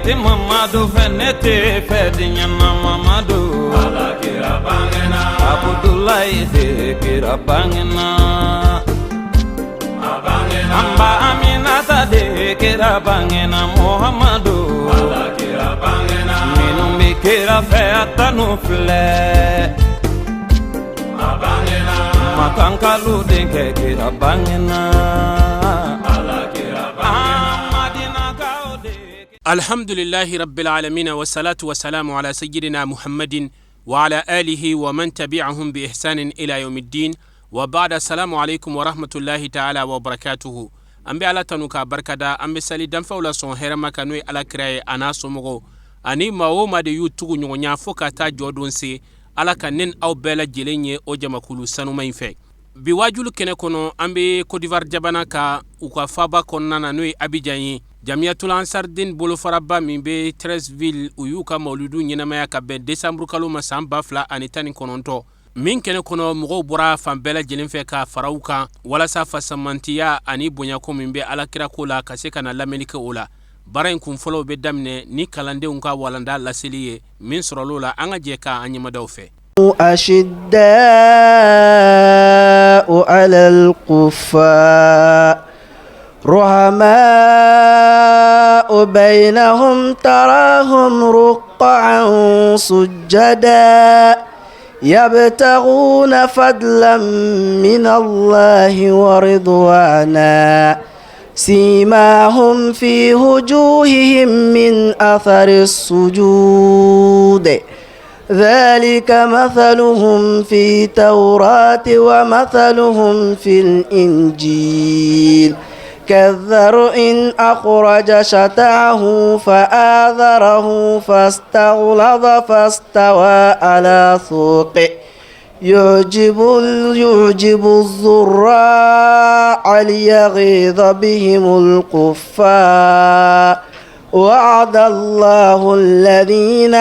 tɛ Mamadu fɛ, ne tɛ fɛ diɲɛ na Mamadu. Ala kira bangena. Abudulayi de kira bangena. A bangena. An ba Aminata de kira bangena Muhamadu. Ala kira bangena. Minnu bɛ kira fɛ a tanu filɛ. A bangena. Makankalu denkɛ kira bangena. Ala kira bangena. Madinakaw de. الحمد لله رب العالمين والصلاة والسلام على سيدنا محمد وعلى آله ومن تبعهم بإحسان إلى يوم الدين وبعد، السلام عليكم ورحمة الله تعالى وبركاته. An bɛ Ala tanu k'a barikada, an bɛ sali danfɛnw la sɔn hɛrɛma kan, n'o ye Ala kira ye, a n'a somɔgɔw ani maa o maa de y'u tugu ɲɔgɔnya fo ka taa jɔ don se. Ala ka ne aw bɛɛ lajɛlen ye o jamakulu sanuma in fɛ. Bi wajulu kɛnɛ kɔnɔ, an bɛ Kodiwari jamana ka u ka faba kɔnɔna na, n'o ye Abijan ye. Jamiyatul Ansardin bolofaraba min bɛ Treichville, u y'u ka mawuludu ɲɛnamaya ka bɛn desanburu kalo ma san 2019 min kɛnɛ kɔnɔ, mɔgɔw bɔra fan bɛɛ lajɛlen fɛ ka fara u kan walasa fasamantiya ani bonyako min bɛ alakirako la, ka se ka na lamɛnni kɛ o la. Baara in kun fɔlɔw bɛ daminɛ ni kalandenw ka walanda laseli ye min sɔrɔla o la. An ka jɛ k'an ɲɛmadaw fɛ. أشداء على الكفار رحماء بينهم تراهم ركعا سجدا يبتغون فضلا من الله ورضوانا سيماهم في وجوههم من أثر السجود ذلك مثلهم في التوراة ومثلهم في الإنجيل كزرع أخرج شطأه فآزره فاستغلظ فاستوى على سوقه يعجب الزراع ليغيظ بهم الكفار وعد الله الذين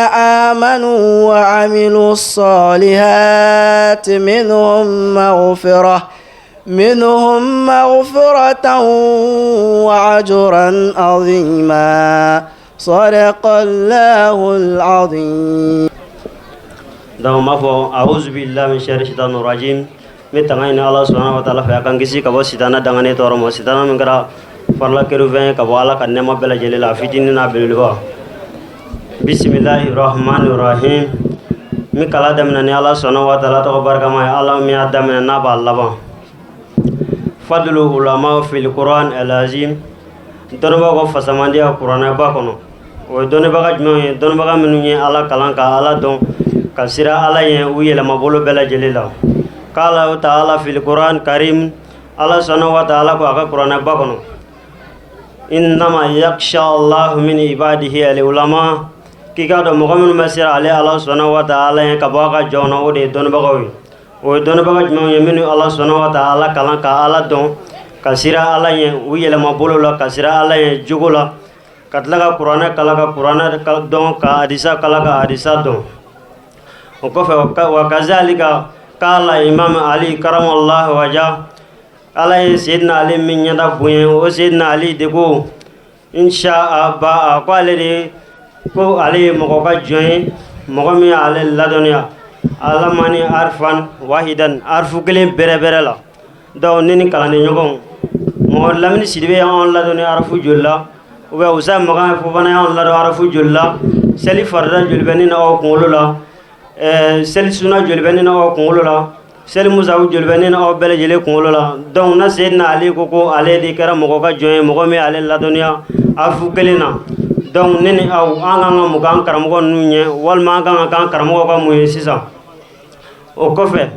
آمنوا وعملوا الصالحات منهم مغفرة وأجرا عظيما. صدق الله العظيم. Donc n b'a fɔ أعوذ بالله من شر الشيطان الرجيم. N bɛ tanga ɲini Ala subahana wa taala fɛ, a k'an kisi ka bɔ sitana danganen tɔɔrɔ ma, sitana min kɛra farila kerufɛn ye ka bɔ Ala ka nɛɛma bɛɛ lajɛlen la, a fitinin n'a belebeleba. بسم الله الرحمن الرحيم. N bɛ kalan daminɛ ni Ala subahana wa taala tɔgɔ barikama ye, Ala min y'a daminɛ n'a b'a laban. فضل العلماء في القرآن العظيم. Dɔnnibagaw ka fasamandiya kuranɛba kɔnɔ. O ye dɔnnibaga jumɛnw ye? Dɔnnibaga minnu ye Ala kalan ka Ala dɔn, ka sira Ala ɲɛ u yɛlɛmabolo bɛɛ lajɛlen la. قال تعالى في القرآن الكريم. Ala subahana wa taala ko a ka kuranɛba kɔnɔ: إنما يخشى الله من عباده العلماء. K'i k'a dɔn, mɔgɔ minnu bɛ siran ale Ala subahana wa taala ɲɛ ka bɔ a ka jɔn na, o de ye dɔnnibagaw ye. O ye dɔnnibaga jumɛnw ye? Minnu Ala subahana wa taala kalan ka Ala dɔn, ka sira Ala ɲɛ u yɛlɛmabolo la, ka sira Ala ɲɛ jogo la, ka tila ka kuranɛ kalan, ka kuranɛ dɔn, ka hadisa kalan, ka hadisa dɔn. O kɔfɛ, وكذلك قال إمام علي كرم الله وجهه. Ala ye Seyidina Ali min ɲɛda bonya, o Seyidina Ali de ko: إن شاء باع. Ko ale de ko ale ye mɔgɔ ka jɔn ye, mɔgɔ min y'ale ladɔnniya علمني حرفا واحدا, arifu kelen bɛrɛ bɛrɛ la. Donc ne ni kalanden ɲɔgɔnw, mɔgɔ Lamini Sidibe y'anw ladɔnniya arafu joli la? Ou bien Usa Makan Fofana y'anw ladɔn arafu joli la? Seli farida joli bɛ ne n'aw kunkolo la? Seli suna joli bɛ ne n'aw kunkolo la? Seli musabu joli bɛ ne n'aw bɛɛ lajɛlen kunkolo la? Donc na Seyidina Ali ko ko ale de kɛra mɔgɔ ka jɔn ye, mɔgɔ min y'ale ladɔnniya arafu kelen na. Donc ne ni aw, an kan ka mun k'an karamɔgɔ ninnu ɲɛ, walima an kan ka k'an karamɔgɔ ka mun ye sisan? O kɔfɛ,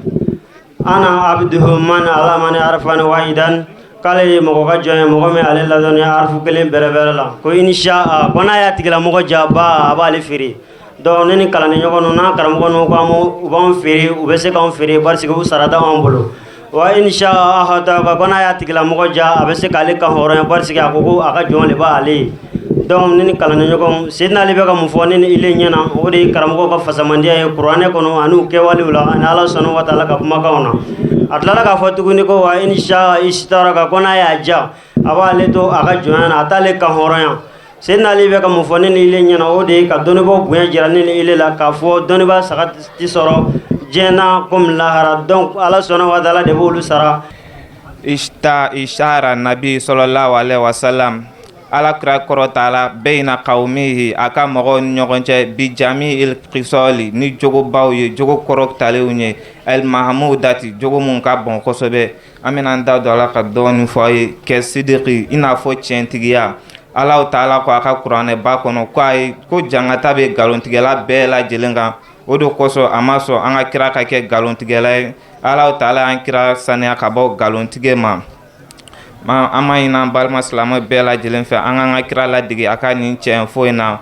أنا عبد من علمني حرفا واحدا. K'ale ye mɔgɔ ka jɔn ye, mɔgɔ min ale ladɔnniya arafu kelen bɛrɛ bɛrɛ la. Ko إن شاء, ko n'a y'a tigilamɔgɔ ja ba, a b'ale feere. Donc ne ni kalanden ɲɔgɔn ninnu n'an karamɔgɔ ninnu ko an u b'an feere, u bɛ se k'an feere, parce que u sara t'anw bolo. وإن شاء أعتق. Ko n'a y'a tigilamɔgɔ ja, a bɛ se k'ale kan hɔrɔnya, parce que a ko ko a ka jɔn de b'ale ye. Donc ne ni kalanden ɲɔgɔn, Seyidina Ali bɛ ka mun fɔ ne ni ile ɲɛna? O de ye karamɔgɔw ka fasamandiya ye kuranɛ kɔnɔ ani u kɛwalew la ani Ala subahana wa taala ka kumakanw na. A tilala k'a fɔ tuguni ko وإن شاء اشتراك. Ko n'a y'a ja, a b'ale to a ka jɔnya na, a t'ale kan hɔrɔnya. Seydina Ali bɛ ka mun fɔ ne ni ile ɲɛna, o de ye ka dɔnnibaaw bonya jira ne ni ile la, k'a fɔ dɔnnibaa saga ti sɔrɔ diɲɛ na komi lahara. Donc Ala subhanahu wa taala de b'olu sara. Ishtahara nabi sallallahu alaihi wasallam, Ala kira kɔrɔtala, bayna qawmihi, a ka mɔgɔw ni ɲɔgɔn cɛ, bi jami'il qisali, ni jogobaw ye, jogo kɔrɔtalenw ye, el mahamudati, jogo mun ka bon kosɛbɛ. An bɛna an da don a la ka dɔɔni fɔ a ye. Kɛ sidiki, i n'a fɔ tiɲɛtigiya. Alaw taala ko a ka kuranɛba kɔnɔ ko a ye ko jangata bɛ nkalontigɛla bɛɛ lajɛlen kan. O de kosɔn a ma sɔn an ka kira ka kɛ nkalontigɛla ye. Alaw taala y'an kira saniya ka bɔ nkalontigɛ ma. An ma ɲini an balima silamɛ bɛɛ lajɛlen fɛ, an k'an ka kira ladege a ka nin tiɲɛ foyi na.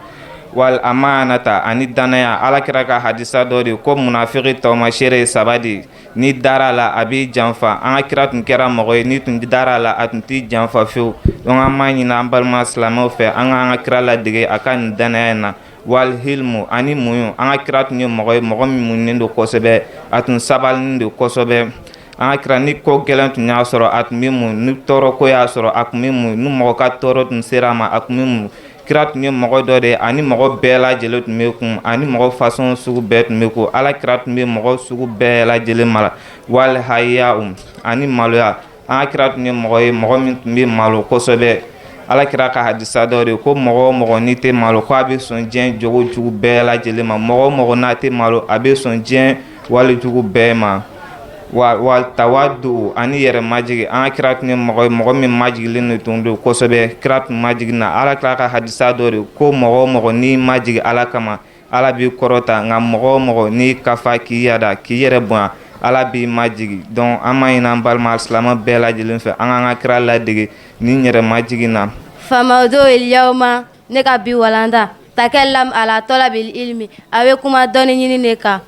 Wal amanata, ani danaya. Ala kira ka hadisa dɔ de ko munafiki tɔgɔmasere ye saba de: ni dara la, a b'i janfa. An ka kira tun kɛra mɔgɔ ye, ni tun dara la, a tun t'i janfa fewu. Donc an m'a ɲini an balima silamɛw fɛ, an k'an ka kira ladege a ka nin danaya in na. Wal hilmu, ani muɲu. An ka kira tun ye mɔgɔ ye, mɔgɔ min muɲunen don kosɛbɛ, a tun sabalinen don kosɛbɛ. An ka kira, ni ko gɛlɛn tun y'a sɔrɔ, a tun bɛ mun, ni tɔɔrɔ ko y'a sɔrɔ, a tun bɛ mun, ni mɔgɔ ka tɔɔrɔ tun sera a ma, a tun bɛ mun. Kira tun ye mɔgɔ dɔ de ye, ani mɔgɔ bɛɛ lajɛlen tun bɛ kun, ani mɔgɔ fasɔn sugu bɛɛ tun bɛ kun. Ala kira tun bɛ mɔgɔ sugu bɛɛ lajɛlen mara. Wal haya, ani maloya. An ka kira tun ye mɔgɔ ye, mɔgɔ min tun bɛ malo kosɛbɛ. Ala kira ka hadisa dɔ de ko mɔgɔ o mɔgɔ n'i tɛ malo, ko a bɛ sɔn diɲɛ jogo jugu bɛɛ lajɛlen ma. Mɔgɔ o mɔgɔ n'a tɛ malo, a bɛ sɔn diɲɛ wale jugu bɛɛ ma. Wa tawadu, ani yɛrɛ majigi. An ka kira tun ye mɔgɔ ye, mɔgɔ min majigilen de tun don kosɛbɛ. Kira tun majigin na. Ala kira ka hadisa dɔ de ko mɔgɔ o mɔgɔ n'i majigi Ala kama, Ala b'i kɔrɔta, nka mɔgɔ o mɔgɔ n'i kafa k'i yada k'i yɛrɛ bonya, Ala b'i majigi. Donc an m'a ɲini an balima silamɛ bɛɛ lajɛlen fɛ, an k'an ka kira ladege ni yɛrɛ majigin na. Famawudu yawma, ne ka bi walanda takallam ala talabil ilmi, a bɛ kuma dɔnni ɲini de kan.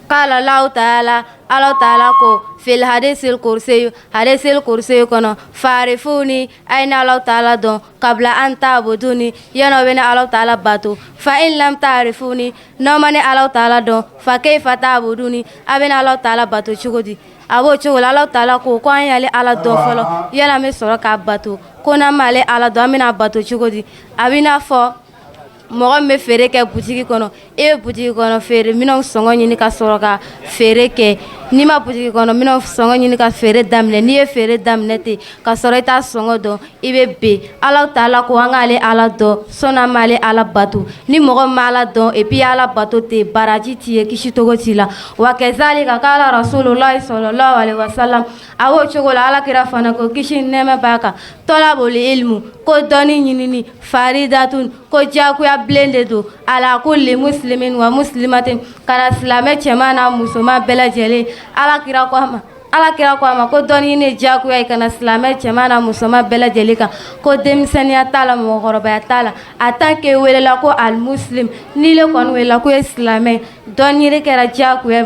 Qala Allahu ta'ala, Ala ta'ala ko fil hadisil kursi, hadisil kursi kɔnɔ, farifuni, a ye ne Ala ta'ala dɔn, kabla an ta'buduni, yan'aw bɛ ne Ala ta'ala bato. Fa in lam ta'rifuni, n'aw ma ne Ala ta'ala dɔn, fa kayfa ta'buduni, a bɛ ne Ala ta'ala bato cogo di? A b'o cogo la. Ala ta'ala ko ko an y'ale Ala dɔn fɔlɔ, yala an bɛ sɔrɔ k'a bato. Ko n'an m'ale Ala dɔn, an bɛna bato cogo di? A b'i n'a fɔ mɔgɔ min bɛ feere kɛ butigi kɔnɔ, e bɛ butigi kɔnɔ feere minɛnw sɔngɔ ɲini ka sɔrɔ ka feere kɛ. N'i ma butigi kɔnɔ minɛnw sɔngɔ ɲini ka feere daminɛ, n'i ye feere daminɛ ten ka sɔrɔ i t'a sɔngɔ dɔn, i bɛ ben. Ala ta'ala ko an k'ale Ala dɔn sɔnni an b'ale Ala bato. Ni mɔgɔ min ma Ala dɔn et puis Ala bato ten, baraji t'i ye, kisi togo t'i la. Wa kazalika qala rasulullahi sallallahu alaihi wasallam, a b'o cogo la. Ala kira fana ko kisi ni nɛɛmɛ b'a kan, talabul ilmu, ko dɔnni ɲinini, faridatun, ko diyagoya bilen de don, ala kulli muslimin wa muslimatin, ka na silamɛ cɛman n'a musoman bɛɛ lajɛlen. Ala kira ko a ma, Ala kira ko a ma ko dɔnni ɲini ye diyagoya ye ka na silamɛ cɛman n'a musoman bɛɛ lajɛlen kan, ko denmisɛnninya t'a la, mɔgɔkɔrɔbaya t'a la, a tant que welela ko al muslim, n'i le kɔni welela ko ye silamɛ, dɔnni ɲini kɛra diyagoya,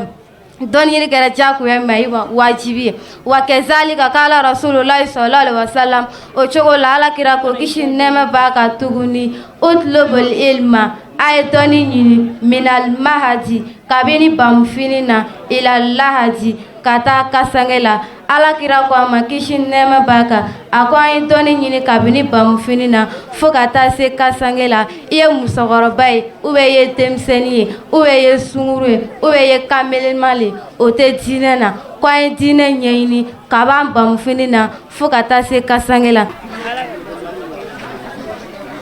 dɔnni kɛra diyagoya ma i ma, wajibi ye. Wa kazalika qala rasulullahi sallallahu alaihi wasallam, o cogo la Ala kira ko kisi ni nɛɛmɛ b'a kan tuguni, utlubul ilma, a ye dɔnni ɲini, minal mahadi, kabini bamufini na, ila lahadi, ka taa kasange la. Ala kira ko a ma kisi ni nɛɛmɛ b'a kan, a ko an ye dɔnni ɲini kabini bamufini na fo ka taa se kasange la. I ye musokɔrɔba ye ou bien i ye denmisɛnnin ye ou bien i ye sunguru ye ou bien i ye kamelenman le, o tɛ diinɛ na. Ko an ye diinɛ ɲɛɲini ka b'an bamufini na fo ka taa se kasange la.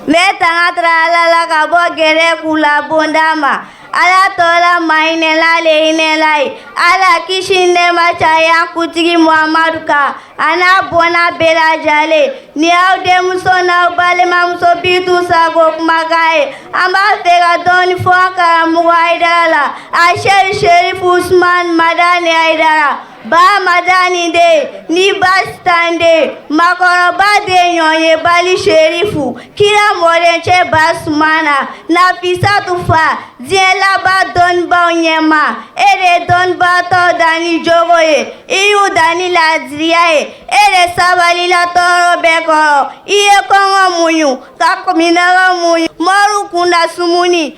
N bɛ tanga tara Ala la ka bɔ gɛrɛ k'u bonda ma. Ala tɔla ma hinɛla le hinɛla ye. Ala kisi nɛɛma caya an kuntigi Muhamadu kan, a n'a bɔnna bɛɛ lajɛlen. Ni aw denmuso n'aw balimamuso Bintu Sago kumakan ye. An b'a fɛ ka dɔɔni fɔ an karamɔgɔ Hayidara la, a Sɛri Serifu Usumani Madani Hayidara, ba Madani den ni ba Sitan den, makɔrɔba den ɲɔgɔn ye Bali Serifu, kira mɔdencɛ ba Sumana, Nafisatu fa, diɲɛ laban dɔnnibaaw ɲɛma. E de ye dɔnnibaatɔw dan ni jogo ye, i y'u dan ni laadiriya ye, e de sabalila tɔɔrɔ bɛɛ kɔrɔ. I ye kɔngɔ muɲu ka minɔgɔ muɲu, mɔriw kunda sumuni.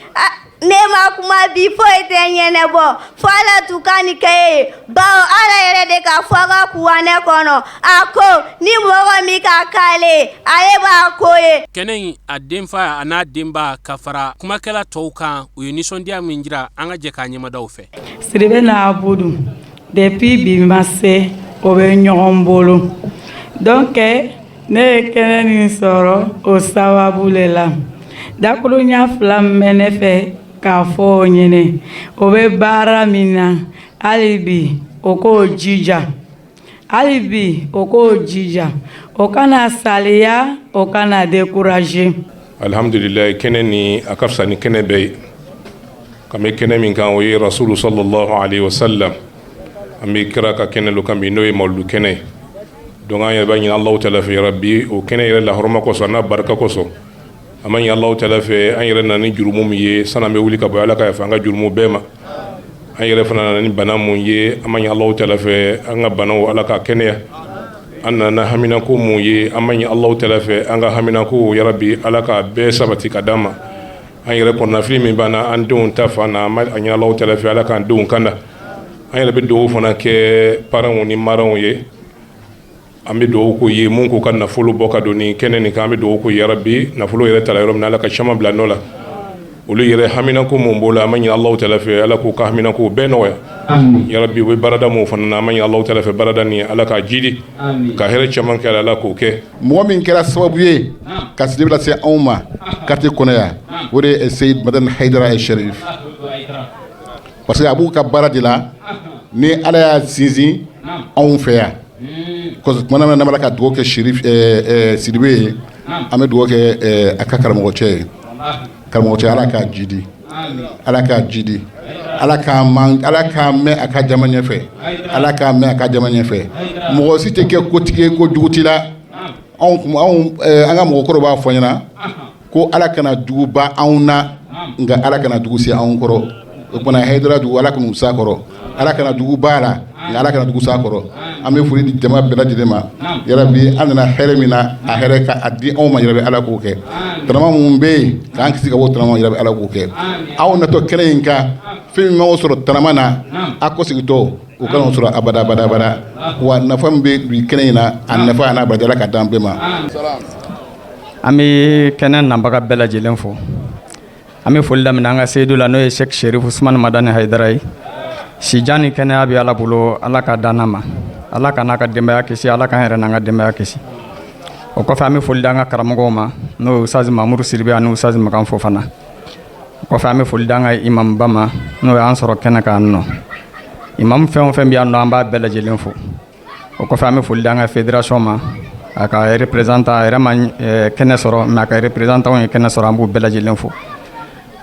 Ne ma kuma bi foyi tɛ ɲɛnɛbɔ fo Ala tun ka nin kɛ e ye, bawo Ala yɛrɛ yɛrɛ de ka fɔ ka kuranɛ kɔnɔ. A ko ni mɔgɔ min ka k'ale ye, ale b'a ko ye. Kɛnɛ in, a denfa a n'a denba ka fara kumakɛla tɔw kan, u ye nisɔndiya min jira, an ka jɛ k'a ɲɛmadaw fɛ. Sidibe n'a Abudu, depuis bi ma se, o bɛ ɲɔgɔn bolo. Donc ne ye kɛnɛ nin sɔrɔ o sababu le la. Dakuruɲa fila min bɛ ne fɛ k'a fɔ o ɲɛnɛ, o bɛ baara min na hali bi, o k'o jija hali bi, o k'o jija, o kana saliya, o kana décourager. Alhamdulilayi, kɛnɛ ni a ka fisa ni kɛnɛ bɛɛ ye. Kan bɛ kɛnɛ min kan, o ye Rasulu sallallahu alaihi wasallam. An bɛ kira ka kɛnɛ lo kan bi, n'o ye mawuludu kɛnɛ ye. Donc an yɛrɛ b'a ɲini Alahu taala fɛ, yarabi, o kɛnɛ yɛrɛ lahɔrɔma kosɔn, n'a barika kosɔn, an b'a ɲini Alahu taala fɛ, an yɛrɛ nana ni jurumu min ye, sanni an bɛ wuli ka bɔ, Ala ka yafa an ka jurumu bɛɛ ma. An yɛrɛ fana nana ni bana mun ye, an b'a ɲini Alahu taala fɛ, an ka banaw, Ala ka kɛnɛya. An nana haminako mun ye, an b'a ɲini Alahu taala fɛ, an ka haminako, yarabi, Ala ka bɛɛ sabati ka d'an ma. An yɛrɛ kɔnɔnafili min b'an na an denw ta fan na, an b'a ɲini Alahu taala fɛ, Ala k'an denw kanda. An yɛrɛ bɛ dugawu fana kɛ parents ni marraines ye. An bɛ dugawu k'u ye, mun k'u ka nafolo bɔ ka don nin kɛnɛ nin kan. An bɛ dugawu k'u ye, yarabi, nafolo yɛrɛ tala yɔrɔ min na, Ala ka caman bila nɔ la. Olu yɛrɛ haminako mun b'o la, an b'a ɲini Alahu taala fɛ, Ala k'u ka haminako bɛɛ nɔgɔya, yarabi. U bɛ baarada mun fana na, an b'a ɲini Alahu taala fɛ, baarada nin, Ala k'a jidi ka hɛrɛ caman kɛ, Ala k'o kɛ. Mɔgɔ min kɛra sababu ye ka Sidibe lase anw ma quartier kɔnɔ yan, o de ye Seyid Madani Hayidara Sherif, parce que a b'u ka baara de la ni Ala y'a sinsin anw fɛ yan. Tuma min na n'an b'a ka dugawu kɛ Sherif Sidibe ye, an bɛ dugawu kɛ a ka karamɔgɔcɛ ye. Karamɔgɔcɛ, Ala k'a jidi, Ala k'a jidi, Ala k'a man, Ala k'a mɛn a ka jama ɲɛfɛ, Ala k'a mɛn a ka jama ɲɛfɛ. Mɔgɔ si tɛ kɛ kotigi ye ko jugu t'i la. Anw anw an ka mɔgɔkɔrɔw b'a fɔ ɲɛna ko Ala kana juguba anw na, nka Ala kana jugu se anw kɔrɔ. O kumana Hayidara jugu, Ala kana u s'a kɔrɔ. Ala kana jugu ba la, nka Ala kana jugu s'a kɔrɔ. An bɛ foli di jama bɛɛ lajɛlen ma. Yarabi, an nana hɛrɛ min na, a hɛrɛ ka a di anw ma, yarabi, Ala k'o kɛ. Tarama mun bɛ yen k'an kisi ka bɔ tarama, yarabi, Ala k'o kɛ. Aw natɔ kɛnɛ in kan, fɛn min m'aw sɔrɔ tarama na, a kɔsegintɔ o kana sɔrɔ abada abada abada. Wa nafa min bɛ bi kɛnɛ in na, a nafa a n'a baraji, Ala ka d'an bɛɛ ma. An bɛ kɛnɛ nabaga bɛɛ lajɛlen fo. An bɛ foli daminɛ an ka seyidu la, n'o ye Sɛki Serifu Usumani Madani Hayidara ye. Sijan ni kɛnɛya bɛ Ala bolo, Ala ka dan ma, Ala ka n'a ka denbaya kisi, Ala k'an yɛrɛ n'an ka denbaya kisi. O kɔfɛ, an bɛ foli di an ka karamɔgɔw ma, n'o ye Usazi Mamuru Sidibe ani Usazi Makan Fofana. O kɔfɛ, an bɛ foli di an ka imamuba ma, n'o y'an sɔrɔ kɛnɛ kan nɔ. Imamu fɛn o fɛn bɛ yan nɔ, an b'a bɛɛ lajɛlen fo. O kɔfɛ, an bɛ foli di an ka fédération ma, a ka représentant. A yɛrɛ ma kɛnɛ sɔrɔ, mais a ka représentant ye kɛnɛ sɔrɔ, an b'u bɛɛ lajɛlen fo.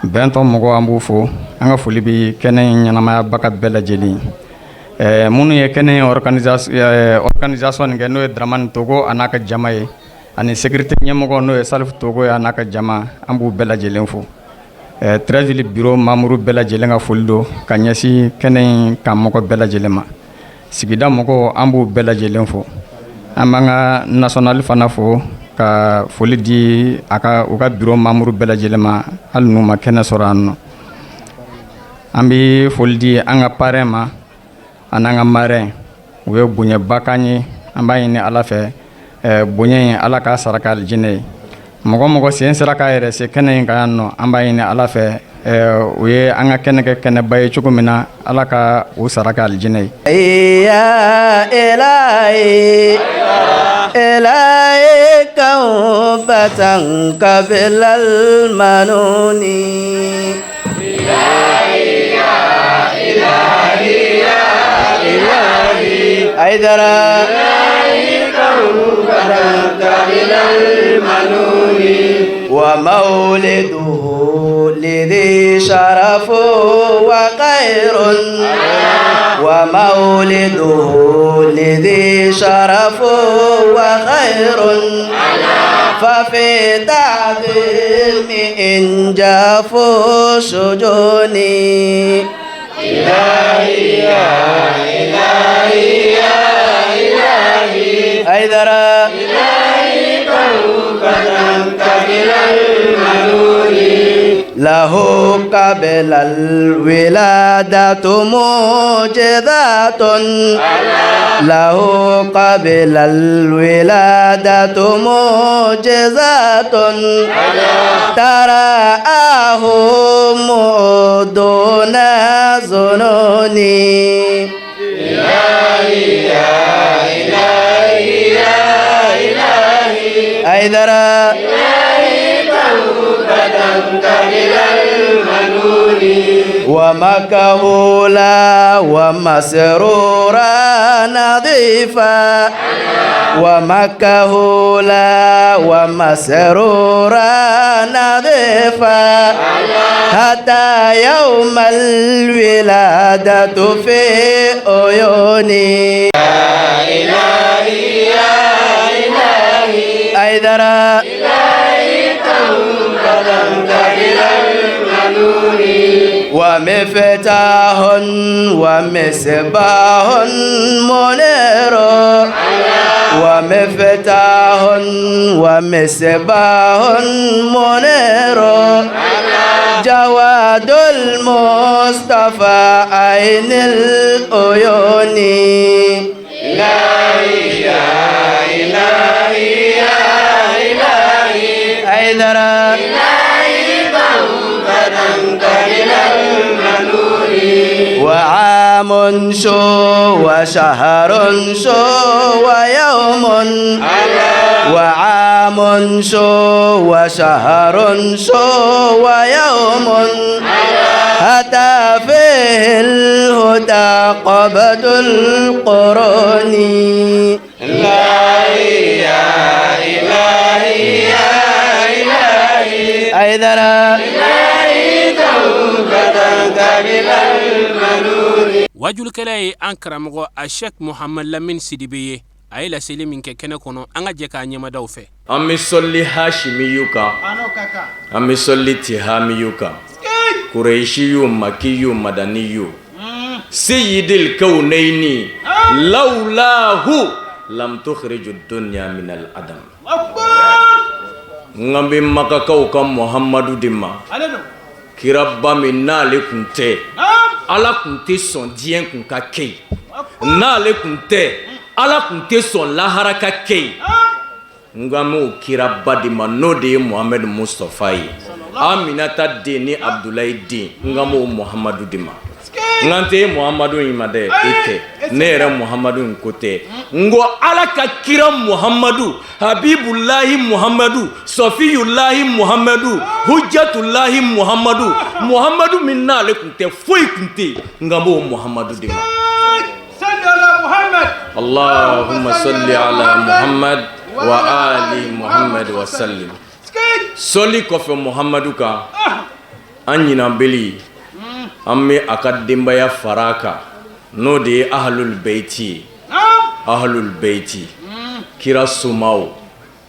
Bɛntɔn mɔgɔw, an b'u fo. An ka foli bɛ kɛnɛ in ɲɛnamayabaga bɛɛ lajɛlen ye, minnu ye kɛnɛ in organisation nin kɛ, n'o ye Dramani Togo a n'a ka jama ye, ani sécurité ɲɛmɔgɔ, n'o ye Salifu Togo ye a n'a ka jama, an b'u bɛɛ lajɛlen fo. Treichville bureau membre bɛɛ lajɛlen ka foli don ka ɲɛsin kɛnɛ in kan mɔgɔ bɛɛ lajɛlen ma. Sigida mɔgɔw, an b'u bɛɛ lajɛlen fo. An b'an ka national fana fo ka foli di a ka u ka bureau membre bɛɛ lajɛlen ma, hali n'u ma kɛnɛ sɔrɔ yan nɔ. An bɛ foli di an ka parrain ma ani an ka marraine. U ye bonyaba k'an ye. An b'a ɲini Ala fɛ, bonya in, Ala k'a sara k'a alijinɛ ye. Mɔgɔ mɔgɔ sen sera k'a yɛrɛ se kɛnɛ in kan yan nɔ, an b'a ɲini Ala fɛ, u ye an ka kɛnɛ kɛ kɛnɛba ye cogo min na, Ala ka u sara kɛ alijinɛ ye. Ya ilahi ilahi tawbatan qabla al-manuni. Ilahi ya ilahi ya ilahi Aidara ilahi tawbatan qabla al-manuni. Wa mawliduhu lidhi sharafu wa khairun. Wa mawliduhu lidhi sharafu wa khairun. Fa fi ta'zimi in jafu sujuni. Ilahi ya ilahi ya ilahi Aidara ilahi tawbatan qabla al-manuni. Lahu قبل الولادة معجزات له قبل الولادة معجزات ترآه دون ظنون إلهي يا إلهي يا إلهي أيدرا إلهي توبة قبل المنون ومكهولا ومسرورا نظيفا ومكهولا ومسرورا نظيفا حتى يوم الولادة في عيوني يا إلهي يا إلهي أيدرا إلهي توبة قبل المنون ومفتاح ومصباح منير ومفتاح ومصباح منير جواد المصطفى عين العيون إلهي يا إلهي يا إلهي أيدرا إلهي توبة قبل المنون وعام شو وشهر شو ويوم وعام شو وشهر شو ويوم حتى فيه الهدى قبض القرون إلهي يا إلهي يا إلهي أيدرا إلهي توبة قبل المنون Wajulikɛla ye an karamɔgɔ a Sheikh Muhamad Lamini Sidibe ye. A ye laseli min kɛ kɛnɛ kɔnɔ, an ka jɛ k'a ɲɛmadaw fɛ. An bɛ sɔli hashimiyu kan, an bɛ sɔli tihamiyu kan, kureyisiyu, makiyu, madaniyu, seyidil kawuneyini, lawulahu lam tukhriju dunya min al adam. N bɛ makakaw ka Muhamadu de ma, kiraba min n'ale kun tɛ, Ala kun tɛ sɔn diɲɛ kun ka kɛ yen, n'ale kun tɛ, Ala kun tɛ sɔn lahara ka kɛ yen. N kan b'o kiraba de ma, n'o de ye Muhamadu Mustafa ye, Aminata den ni Abdulayi den, n kan b'o Muhamadu de ma. N kan tɛ Muhamadu in ma dɛ, e tɛ, ne yɛrɛ Muhamadu in ko tɛ. N ko Ala ka kira Muhamadu, Habibulahi Muhamadu, Sɔfiyulahi Muhamadu, Hujatulahi Muhamadu, Muhamadu min n'ale kun tɛ, foyi kun tɛ yen, n kan b'o Muhamadu de ma. Allahumma salli ala Muhammad wa ali Muhammad wa sallim. Sɔli kɔfɛ Muhamadu kan, an ɲinanbeli, an bɛ a ka denbaya fara a kan, n'o de ye ahlul beyti ye. Ahlul beyti, kira somaw,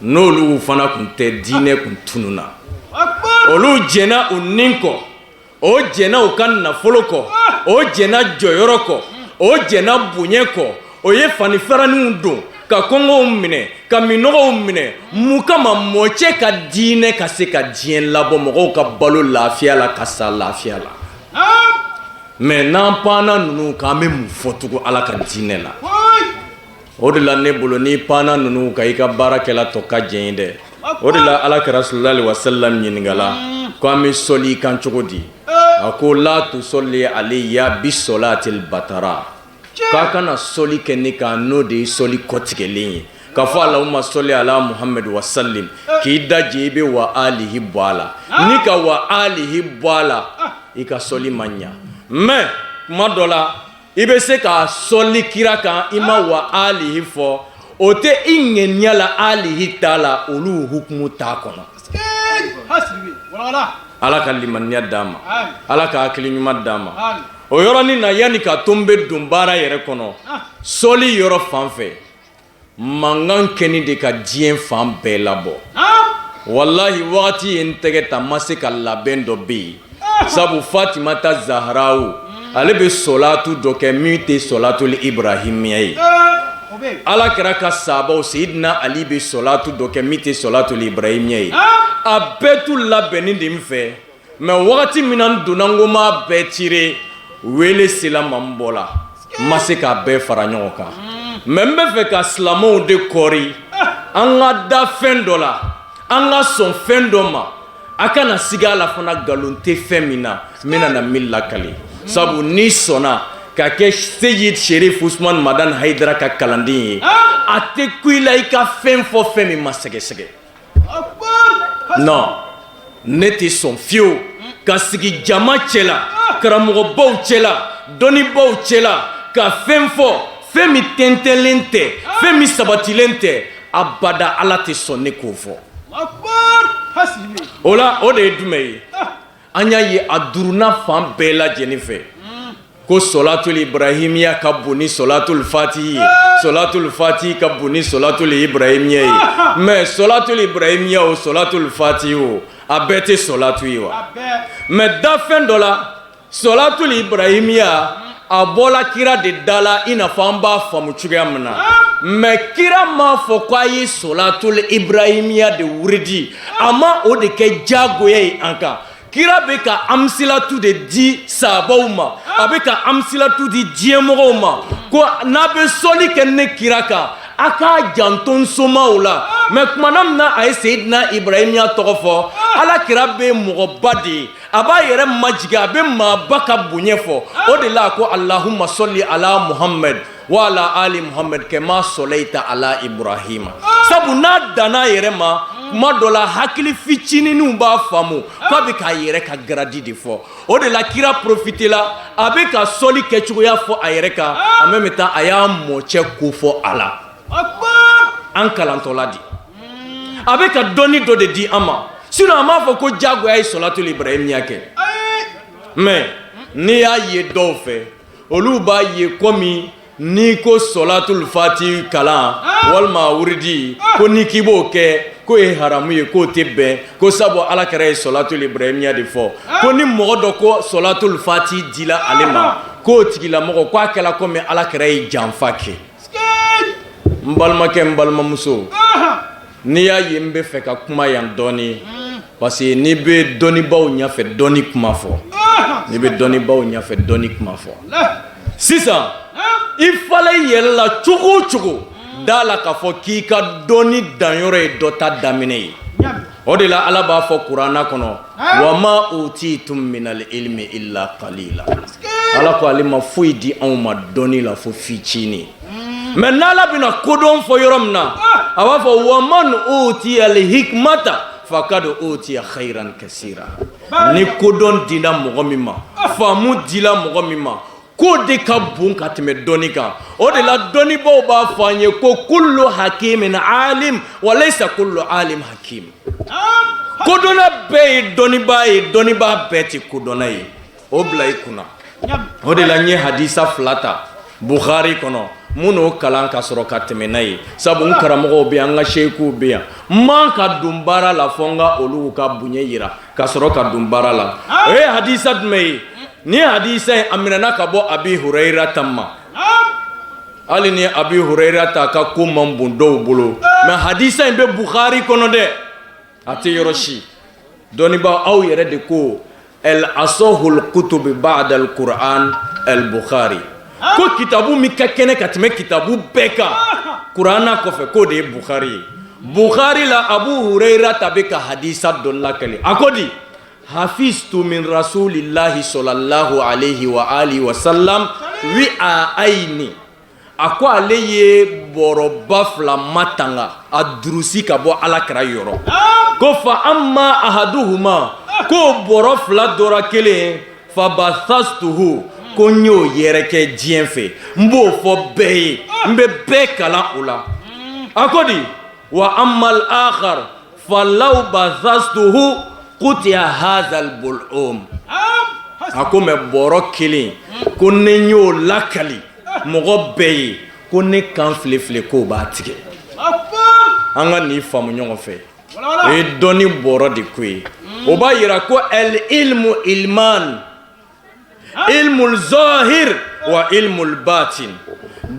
n'olu fana kun tɛ, diinɛ kun tununa. Olu jɛnna u nin kɔ, o jɛnna u ka nafolo kɔ, o jɛnna jɔyɔrɔ kɔ, o jɛnna bonya kɔ, o ye fanifaraninw don ka kɔngɔw minɛ, ka minɔgɔw minɛ. Mun kama? Mɔcɛ ka diinɛ ka se ka diɲɛ labɔ, mɔgɔw ka balo lafiya la, ka sa lafiya la. Mais n'an panna ninnu kan, an bɛ mun fɔ tugun Ala ka diinɛ la? O de la ne bolo, n'i panna ninnu kan, i ka baarakɛla tɔ ka jɛ ye dɛ. O de la Ala kɛra sallallahu alaihi wasallam ɲininkala ko an bɛ sɔli i kan cogo di? A ko la tusalli alayya bi solatil batara, k'a kana sɔli kɛ ne kan, n'o de ye sɔli kɔtigɛlen ye, k'a fɔ Allahumma sɔli ala Muhammad wa sallim, k'i daje i bɛ wa alihi bɔ a la. Ni ka wa alihi bɔ a la, i ka sɔli ma ɲa. Mais kuma dɔ la, i bɛ se ka sɔli kira kan, i ma wa alihi fɔ, o tɛ i ŋɛniya la, alihi t'a la, olu hukumu t'a kɔnɔ. Ala ka limaniya d'an ma, Ala ka hakili ɲuman d'an ma. O yɔrɔnin na, yanni ka to n bɛ don baara yɛrɛ kɔnɔ, sɔli yɔrɔ fan fɛ, mankan kɛni de ka diɲɛ fan bɛɛ labɔ. Walahi, wagati ye n tɛgɛ ta, n ma se ka labɛn dɔ bɛ yen, sabu Fatimata Zaharawu, ale bɛ sɔlatu dɔ kɛ min tɛ sɔlatul ibrahimiya ye. Ala kɛra ka sabaw, Seyidina Ali bɛ sɔlatu dɔ kɛ min tɛ sɔlatul ibrahimiya ye. A bɛɛ t'u labɛnni de fɛ. Mais wagati min na n donna, n ko n b'a bɛɛ tirer, wele sela n ma, n bɔla, n ma se k'a bɛɛ fara ɲɔgɔn kan. Mais n bɛ fɛ ka silamɛw de kɔri, an ka da fɛn dɔ la, an ka sɔn fɛn dɔ ma, a kana siga a la fana. Nkalon tɛ fɛn min na, n bɛna na min lakali, sabu n'i sɔnna ka kɛ Seyid Sherif Usman Madan Hayidara ka kalanden ye, a tɛ ku i la i ka fɛn fɔ, fɛn min ma sɛgɛsɛgɛ. Non, ne tɛ sɔn fiyewu ka sigi jama cɛla, karamɔgɔbaw cɛla, dɔnnibaw cɛla, ka fɛn fɔ, fɛn min tɛntɛnlen tɛ, fɛn min sabatilen tɛ. Abada, Ala tɛ sɔn ne k'o fɔ. O la, o de ye jumɛn ye? An y'a ye a durunna fan bɛɛ lajɛlen fɛ ko sɔlatul ibrahimiya ka bon ni sɔlatul fatihi ye, sɔlatul fatihi ka bon ni sɔlatul ibrahimiya ye. Mais sɔlatul ibrahimiya o, sɔlatul fatihi o, a bɛɛ tɛ sɔlatu ye wa? Mais da fɛn dɔ la, sɔlatul ibrahimiya a bɔla kira de da la, i n'a fɔ an b'a faamu cogoya min na. Mais kira m'a fɔ ko a ye sɔlatul ibrahimiya de wuridi, a ma o de kɛ jagoya ye an kan. Kira bɛ ka amisilatu de di sabaw ma, a bɛ ka amisilatu di diɲɛmɔgɔw ma, ko n'a bɛ sɔli kɛ ne kira kan, a k'a janto n somaw la. Mais kumana min na a ye Seyidina Ibrahimiya tɔgɔ fɔ, Ala kira bɛ mɔgɔba de ye, a b'a yɛrɛ majigin, a bɛ maaba ka bonya fɔ. O de la a ko: Allahumma sɔli ala Muhammed wa ala ali Muhammed kama sɔlaita ala Ibrahima. Sabu n'a danna a yɛrɛ ma, kuma dɔ la hakili fitininw b'a faamu k'a bɛ k'a yɛrɛ ka garadi de fɔ. O de la kira profite la, a bɛ ka sɔli kɛcogoya fɔ a yɛrɛ kan, en même temps a y'a mɔcɛ ko fɔ a la. An kalantɔla di, a bɛ ka dɔnni dɔ de di an ma. Sinon a m'a fɔ ko jagoya ye sɔlatul ibrahimiya kɛ. Mais n'i y'a ye dɔw fɛ, olu b'a ye komi n'i ko sɔlatul fati kalan walima wuridi, ko n'i k'i b'o kɛ, k'o ye haramu ye, k'o tɛ bɛn, ko sabu Ala kira ye sɔlatul ibrahimiya de fɔ, ko ni mɔgɔ dɔ ko sɔlatul fati dila ale ma, k'o tigilamɔgɔ k'a kɛla komi Ala kira ye janfa kɛ. N balimakɛ, n balimamuso, n'i y'a ye n bɛ fɛ ka kuma yan dɔɔni, parce que n'i bɛ dɔnnibaw ɲɛfɛ dɔnni kuma fɔ, n'i bɛ dɔnnibaw ɲɛfɛ dɔnni kuma fɔ sisan, i falen i yɛrɛ la cogo o cogo, da la k'a fɔ k'i ka dɔnni danyɔrɔ ye dɔ ta daminɛ ye. O de la Ala b'a fɔ kuranna kɔnɔ: wa ma utitum minal ilmi illa qalila. Ala ko ale ma foyi di anw ma dɔnni la fo fitinin. Mais n'Ala bɛna kodɔn fɔ yɔrɔ min na, a b'a fɔ: wa man utiya al hikmata fakad utiya khairan kasira. Ni kodɔn dila mɔgɔ min ma, faamu dila mɔgɔ min ma, k'o de ka bon ka tɛmɛ dɔnni kan. O de la dɔnnibaw b'a fɔ an ye ko kullu hakimin alim wa laysa kullu alim hakim. Kodɔnna bɛɛ ye dɔnnibaa ye, dɔnnibaa bɛɛ tɛ kodɔnna ye. O bila i kunna. O de la n ye hadisa fila ta Bukhari kɔnɔ, mun n'o kalan ka sɔrɔ ka tɛmɛ n'a ye, sabu n karamɔgɔw bɛ yan, n ka seyikuw bɛ yan. N man ka don baara la fo n ka olu ka bonya yira ka sɔrɔ ka don baara la. O ye hadisa jumɛn ye? Ni hadisa in a minɛna ka bɔ Abi Hurayira ta ma. Hali ni Abi Hurayira ta ka ko man bon dɔw bolo, mais hadisa in bɛ Bukhari kɔnɔ dɛ, a tɛ yɔrɔ si. Dɔnnibaa aw yɛrɛ de ko el asahul kutubi ba'da al Qur'an el Bukhari, ko kitabu min ka kɛnɛ ka tɛmɛ kitabu bɛɛ kan Kurana kɔfɛ, k'o de ye Bukhari ye. Bukhari la, Abu Hurayra ta bɛ ka hadisa dɔ lakale. A ko di: hafiztu min rasulillahi sallallahu alayhi wa alihi wa sallam wi a ayini. A ko ale ye bɔrɔba fila matanga a durusi ka bɔ Ala kira yɔrɔ. Ko fa amma ahaduhuma, ko bɔrɔ fila dɔra kelen, fa basastuhu, ko n y'o yɛrɛkɛ diɲɛ fɛ, n b'o fɔ bɛɛ ye, n bɛ bɛɛ kalan o la. A ko di: wa ammal akhar falaw basastuhu kutiya hazal bul'um. A ko mais bɔrɔ kelen, ko ne y'o lakali mɔgɔ bɛɛ ye, ko ne kan file file k'o b'a tigɛ. An ka nin faamu ɲɔgɔn fɛ, o ye dɔnni bɔrɔ de ko ye. O b'a yira ko el ilmu ilman ilmul zahir wa ilmul batin.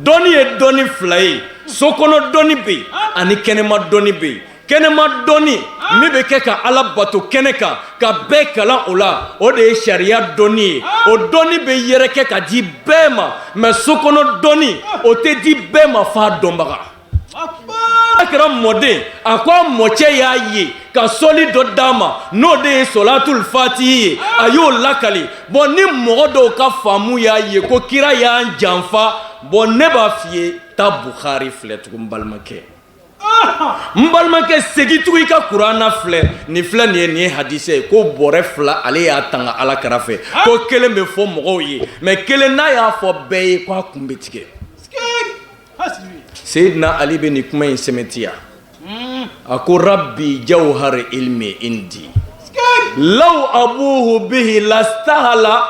Dɔnni ye dɔnni fila ye: sokɔnɔ dɔnni bɛ yen ani kɛnɛma dɔnni bɛ yen. Kɛnɛma dɔnni Min bɛ kɛ ka Ala bato kɛnɛ kan ka bɛɛ kalan o la, o de ye sariya dɔnni ye. O dɔnni bɛ yɛrɛkɛ ka di bɛɛ ma, mais sokɔnɔ dɔnni, o tɛ di bɛɛ ma f'a dɔnbaga. A kɛra mɔden, a ko a mɔcɛ y'a ye ka sɔli dɔ d'a ma, n'o de ye sɔlatul fatihi ye, a y'o lakali. Bon, ni mɔgɔ dɔw ka faamu y'a ye ko kira y'an janfa, bon, ne b'a f'i ye, taa Bukhari filɛ tugun. N balimakɛ, n balimakɛ, segin tugun i ka kuranna filɛ. Nin filɛ nin ye, nin ye hadisɛ ye ko bɔrɛ 2, ale y'a tanga Ala kira fɛ, ko kelen bɛ fɔ mɔgɔw ye, mais kelen, n'a y'a fɔ bɛɛ ye, ko a kun bɛ tigɛ. Seyidina Ali bɛ nin kuma in sɛmɛtiya. A ko: rabbi jawhar ilmi indi law abuhu bihi lastahala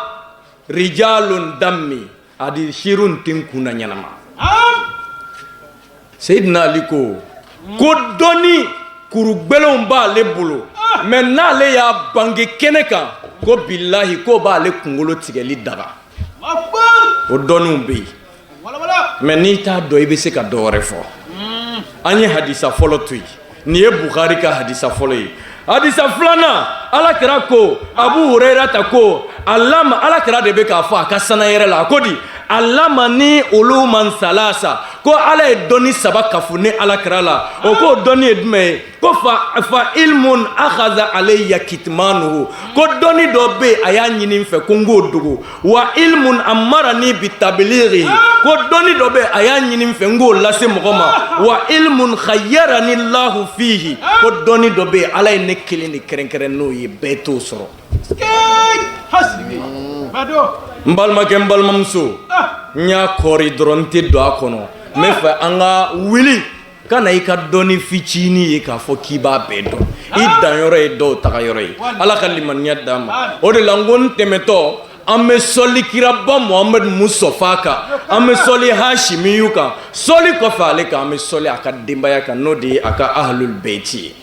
rijalun dammi. Adi sirun tɛ n kun na ɲɛnama. Seyidina Ali ko dɔnni kuru gbɛlɛnw b'ale bolo, mais n'ale y'a bange kɛnɛ kan, ko bilahi, k'o b'ale kunkolo tigɛli daga. O dɔnniw bɛ yen, mais n'i t'a dɔn, i bɛ se ka dɔ wɛrɛ fɔ. An ye hadisa fɔlɔ to yen. Nin ye Bukhari ka hadisa fɔlɔ ye. Hadisa filanan, Ala kira ko, Abu Hurairata ko alama, Ala kira de bɛ k'a fɔ a ka sana yɛrɛ la, a ko di: alamani uluman salasa, ko Ala ye dɔnni saba kafo ne Ala kira la. O k'o dɔnni ye jumɛn ye? Ko fa ilmun akhaza alayya kitmanuhu, ko dɔnni dɔ bɛ yen, a y'a ɲini n fɛ ko n k'o dogo. Wa ilmun amarani bitabilighi, ko dɔnni dɔ bɛ yen, a y'a ɲini n fɛ n k'o lase mɔgɔ ma. Wa ilmun khayyarani lahu fihi, ko dɔnni dɔ bɛ yen, Ala ye ne kelen de kɛrɛnkɛrɛn n'o ye, bɛɛ t'o sɔrɔ. N balimakɛ, n balimamuso, n y'a kɔri dɔrɔn, n tɛ don a kɔnɔ. N bɛ fɛ an ka wuli ka na i ka dɔnni fitinin ye k'a fɔ k'i b'a bɛɛ dɔn. I danyɔrɔ ye dɔw taga yɔrɔ ye. Ala ka limaniya d'an ma. O de la, n ko n tɛmɛtɔ, an bɛ sɔli kiraba Muhamadu Mustafa kan, an bɛ sɔli Hashimiyu kan. Sɔli kɔfɛ ale kan, an bɛ sɔli a ka denbaya kan, n'o de ye a ka ahlul beyti ye.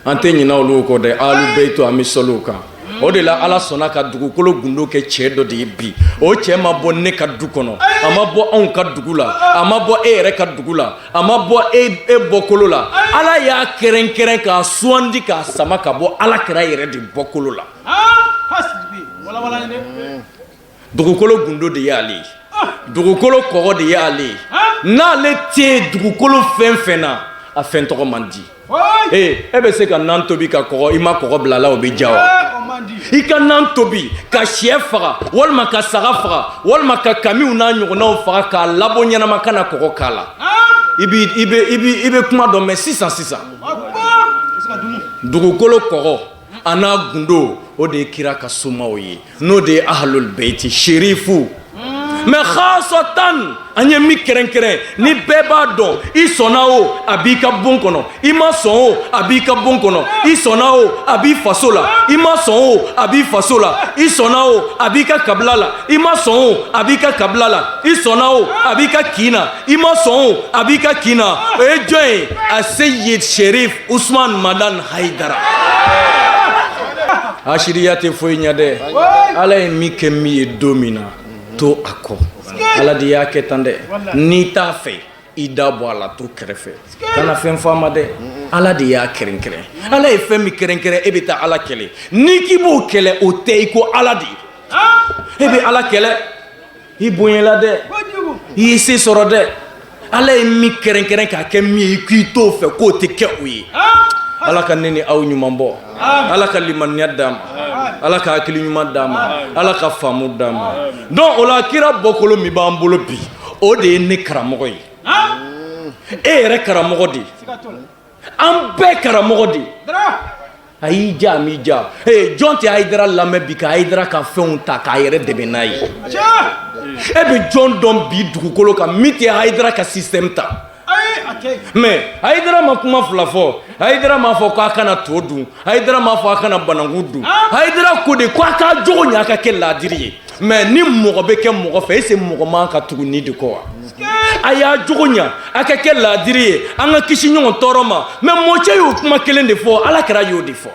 An tɛ ɲinɛ olu kɔ dɛ. Ahlul beyti, an bɛ sɔli o kan. O de la, Ala sɔnna ka dugukolo gundo kɛ cɛ dɔ de ye bi. O cɛ ma bɔ ne ka du kɔnɔ, a ma bɔ anw ka dugu la, a ma bɔ e yɛrɛ ka dugu la, a ma bɔ e bɔkolo la. Ala y'a kɛrɛnkɛrɛn k'a sugandi k'a sama ka bɔ Ala kira yɛrɛ de bɔkolo la. Dugukolo gundo de y'ale ye, dugukolo kɔgɔ de y'ale ye. N'ale tɛ dugukolo fɛn fɛn na, a fɛn tɔgɔ man di. Ee, e bɛ se ka nan tobi ka kɔgɔ, i ma kɔgɔ bila la, o bɛ ja wa? I ka nan tobi ka sɛ faga, walima ka saga faga, walima ka kamiw n'a ɲɔgɔnnaw faga k'a labɔ ɲɛnama, ka na kɔgɔ k'a la, i bɛ kuma dɔn. Mais sisan sisan, dugukolo kɔgɔ a n'a gundo, o de ye kira ka somaw ye, n'o de ye ahlul beyti sherifu. Mais khasatan, an ye min kɛrɛnkɛrɛn ni bɛɛ b'a dɔn, i sɔnna o, a b'i ka bon kɔnɔ, i ma sɔn o, a b'i ka bon kɔnɔ, i sɔnna o, a b'i faso la, i ma sɔn o, a b'i faso la, i sɔnna o, a b'i ka kabila la, i ma sɔn o, a b'i ka kabila la, i sɔnna o, a b'i ka kin na, i ma sɔn o, a b'i ka kin na. O ye jɔn ye? A Seyid Sherif Usman Madan Haidara. Asiriya tɛ foyi ɲɛ dɛ. Ala ye min kɛ min ye don min na, to a kɔ. Ala de y'a kɛ tan dɛ. N'i t'a fɛ, i da bɔ a la, to kɛrɛfɛ, kana fɛn fɔ a ma dɛ. Ala de y'a kɛrɛnkɛrɛn. Ala ye fɛn min kɛrɛnkɛrɛn, e bɛ taa Ala kɛlɛ. N'i k'i b'o kɛlɛ, o tɛ i ko Ala de ye. E bɛ Ala kɛlɛ, i bonyala dɛ, i ye se sɔrɔ dɛ. Ala ye min kɛrɛnkɛrɛn k'a kɛ min ye, i k'i t'o fɛ, k'o tɛ kɛ o ye. Ala ka ne ni aw ɲuman bɔ. Ala ka limaniya d'an ma. Ala ka hakili ɲuman d'an ma. Ala ka faamu d'an ma. Donc o la, kira bɔkolo min b'an bolo bi, o de ye ne karamɔgɔ ye, e yɛrɛ karamɔgɔ de ye, an bɛɛ karamɔgɔ de ye. A y'i ja, a m'i ja, ee, jɔn tɛ Hayidara lamɛn bi ka Hayidara ka fɛnw ta k'a yɛrɛ dɛmɛ n'a ye? E bɛ jɔn dɔn bi dugukolo kan min tɛ Hayidara ka système ta? Mais Hayidara ma kuma fila fɔ. Hayidara m'a fɔ k'a kana to dun, Hayidara m'a fɔ a kana bananku dun. Hayidara ko de ko a k'a jogo ɲɛ, a ka kɛ laadiri ye. Mais ni mɔgɔ bɛ kɛ mɔgɔ fɛ, est-ce mɔgɔ man ka tugu ni de kɔ wa? A y'a jogo ɲa, a ka kɛ laadiri ye, an ka kisi ɲɔgɔn tɔɔrɔ ma. Mais mɔcɛ y'o kuma kelen de fɔ, Ala kira y'o de fɔ.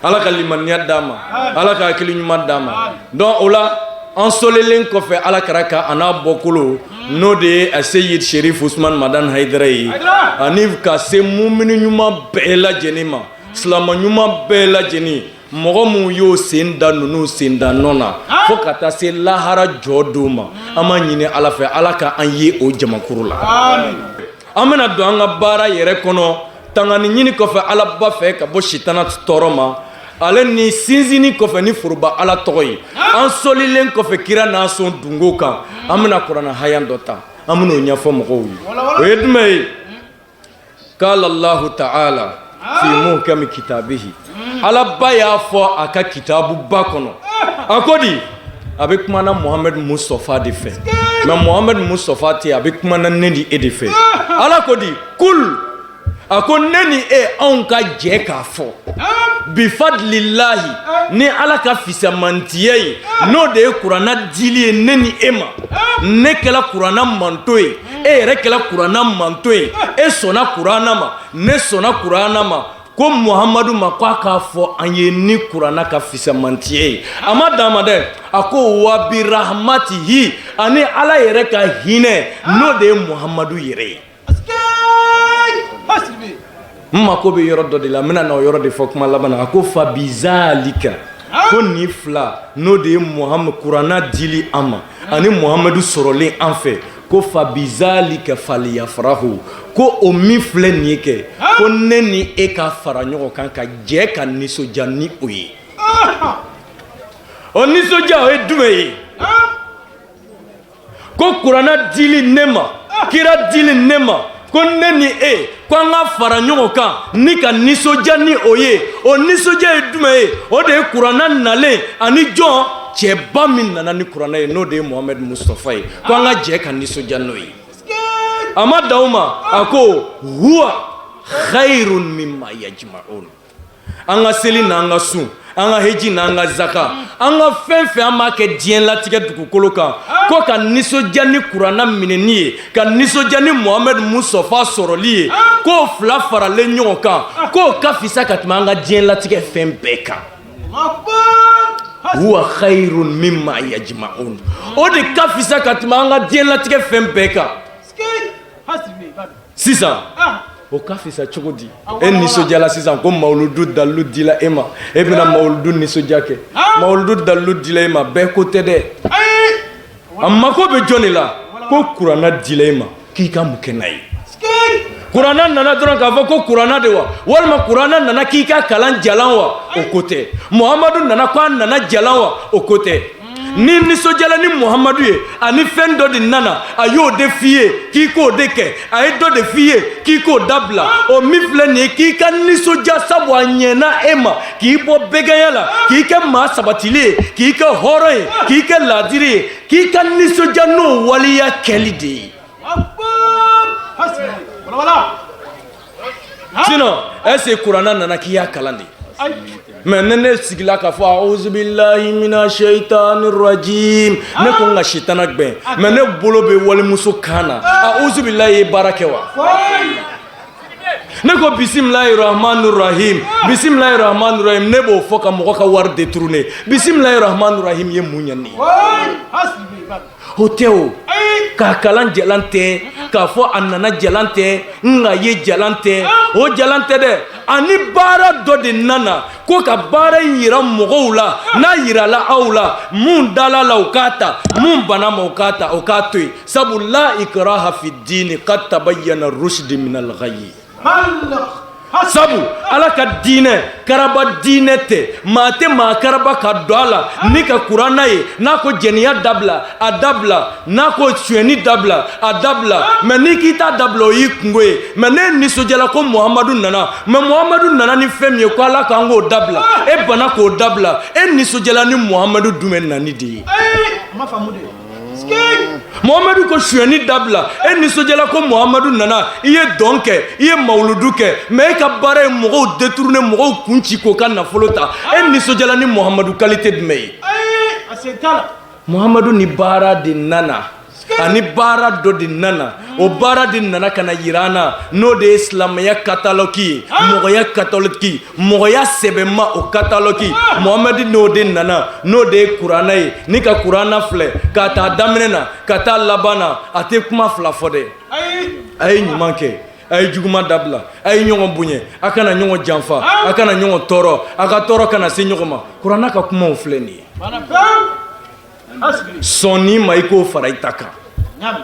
Ala ka limaniya d'an ma. Ala ka hakili ɲuman d'an ma. Donc o la, An sɔlilen kɔfɛ ala kira kan a n'a bɔkolo, n'o de ye Aseyid Sherif Usman Madan Hayidara ye, ani ka se mumini ɲuman bɛɛ lajɛlen ma, silama ɲuman bɛɛ lajɛlen, mɔgɔ minnu y'o sen da ninnu sen da nɔ na fo ka taa se lahara jɔ don ma, an b'a ɲini ala fɛ, ala ka an ye o jamakuru la. An bɛna don an ka baara yɛrɛ kɔnɔ, tangani ɲini kɔfɛ alaba fɛ ka bɔ sitana tɔɔrɔ ma, ale ni sinsinni kɔfɛ ni foroba ala tɔgɔ ye, an sɔlilen kɔfɛ kira n'a sɔn dungo kan, an bɛna kuranɛ haya dɔ ta, an bɛn'o ɲɛfɔ mɔgɔw ye. O ye jumɛn ye? Kala Allahu ta'ala fi muhkami kitabihi, alaba y'a fɔ a ka kitabuba kɔnɔ, a ko di? A bɛ kuma na Muhamadu Mustafa de fɛ, mais Muhamadu Mustafa tɛ, a bɛ kuma na ne ni e de fɛ. Ala ko di? Kul, a ko ne ni e, anw ka jɛ k'a fɔ bifadililahi, ni ala ka fisamantiya ye, n'o de ye kuranna dili ye ne ni e ma. Ne kɛla kuranna manto ye, e yɛrɛ kɛla kuranna manto ye, e sɔnna kuranna ma, ne sɔnna kuranna ma, ko muhamadu ma ko a k'a fɔ an ye ni kuranna ka fisamantiya ye. A ma dan ma dɛ, a ko wa birahmatihi, ani ala yɛrɛ ka hinɛ, n'o de ye muhamadu yɛrɛ ye. N mako bɛ yɔrɔ dɔ de la, n bɛna na o yɔrɔ de fɔ kuma laban na. A ko fabizalika, ko nin fila, n'o de ye muhamadu kuranna dili an ma ani muhamadu sɔrɔlen an fɛ, ko fabizalika faliyafarahu, ko o min filɛ nin ye kɛ, ko ne ni e ka fara ɲɔgɔn kan ka jɛ ka nisɔndiya ni o ye. O nisɔndiya o ye jumɛn ye? Ko kuranna dili ne ma, kira dili ne ma, ko ne ni e, ko an ka fara ɲɔgɔn kan ni ka nisɔndiya ni o ye. O nisɔndiya ye jumɛn ye? O de ye kuranna nalen ani jɔn cɛba min nana ni kuranna ye, n'o de ye Mohamɛd Mustafa ye, ko an ka jɛ ka nisɔndiya n'o ye. A ma dan o ma, a ko huwa khayrun mimma yajma'un. An ka seli n'an ka sun, an ka heji n'an ka zaka, an ka fɛn fɛn an b'a kɛ diɲɛ latigɛ dugukolo kan, ko ka nisɔndiya ni kuranna minɛni ye, ka nisɔndiya ni Mohamɛd Mustafa sɔrɔli ye, k'o fila faralen ɲɔgɔn kan, k'o ka fisa ka tɛmɛ an ka diɲɛ latigɛ fɛn bɛɛ kan. Huwa khayrun mimma yajma'un, o de ka fisa ka tɛmɛ an ka diɲɛ latigɛ fɛn bɛɛ kan. Sisan o ka fisa cogo di? E nisɔndiyala sisan ko mawuludu dalilu dila e ma, e bɛna mawuludu nisɔndiya kɛ. Mawuludu dalilu dila e ma, bɛɛ ko tɛ dɛ. A mako bɛ jɔn de la? Ko kuranna dila e ma, k'i ka mun kɛ n'a ye? Kuranna nana dɔrɔn k'a fɔ ko kuranna de wa, walima kuranna nana k'i ka kalan jalan wa? O ko tɛ. Muhamadu nana ko a nana jalan wa? O ko tɛ. Ni nisɔndiyala ni muhamadu ye, ani fɛn dɔ de nana, a y'o de f'i ye k'i k'o de kɛ, a ye dɔ de f'i ye k'i k'o dabila, o min filɛ nin ye, k'i ka nisɔndiya sabu a ɲɛna e ma, k'i bɔ bɛgɛnya la, k'i kɛ maa sabatilen ye, k'i kɛ hɔrɔn ye, k'i kɛ laadiri ye, k'i ka nisɔndiya n'o waleya kɛli de ye. Sinon est-ce que kuranna nana k'i y'a kalan de? Mais ne ne sigila k'a fɔ auzubillahi mina shaitani rajim, ne ko n ka sitana gbɛn, mais ne bolo bɛ walimuso kan na, auzubillahi ye baara kɛ wa? Ne ko bisimilahi rahmani rahim, bisimilahi rahmani rahim, ne b'o fɔ ka mɔgɔ ka wari détourner. Bisimilahi rahmani rahim ye mun ɲɛ ne ye? O tɛ o k'a kalan jalan tɛ, k'a fɔ a nana jalan tɛ, nka ye jalan tɛ, o jalan tɛ dɛ. Ani baara dɔ de nana ko ka baara in yira mɔgɔw la, n'a yirala aw la, mun dala la u k'a ta, mun bana ma u k'a ta, o k'a to yen, sabu la ikraha fi dini qad tabayyana rushdi minal ghayyi. Sabu ala ka diinɛ karaba diinɛ tɛ, maa tɛ maa karaba ka don a la ni ka kuranna ye. N'a ko jɛnɛya dabila, a dabila. N'a ko sonyɛni dabila, a dabila. Mais n'i k'i t'a dabila, o y'i kunko ye. Mais ne nisɔndiyala ko muhamadu nana, mais muhamadu nana ni fɛn min ye, ko ala k'an k'o dabila, e bana k'o dabila, e nisɔndiyala ni muhamadu jumɛn nani de ye? Muhamadu ko sonyɛni dabila, e nisɔndiyala ko muhamadu nana, i ye dɔn kɛ, i ye mawuludu kɛ, mais e ka baara ye mɔgɔw détourner, mɔgɔw kun ci k'o ka nafolo ta. E nisɔndiyala ni muhamadu qualité jumɛn ye? Muhamadu ni baara de nana. Ani baara dɔ de nana, o baara de nana ka na yira an na, n'o de ye silamɛya kataloki ye, mɔgɔya kataloki, mɔgɔya sɛbɛma o kataloki. Muhamadi n'o de nana, n'o de ye kuranna ye. N'i ka kuranna filɛ k'a ta daminɛ na ka taa laban na, a tɛ kuma fila fɔ dɛ. A ye ɲuman kɛ, a ye juguman dabila, a ye ɲɔgɔn bonya, a kana ɲɔgɔn janfa, a kana ɲɔgɔn tɔɔrɔ, a ka tɔɔrɔ kana se ɲɔgɔn ma. Kuranna ka kumaw filɛ nin ye. Sɔn nin ma, i k'o fara i ta kan.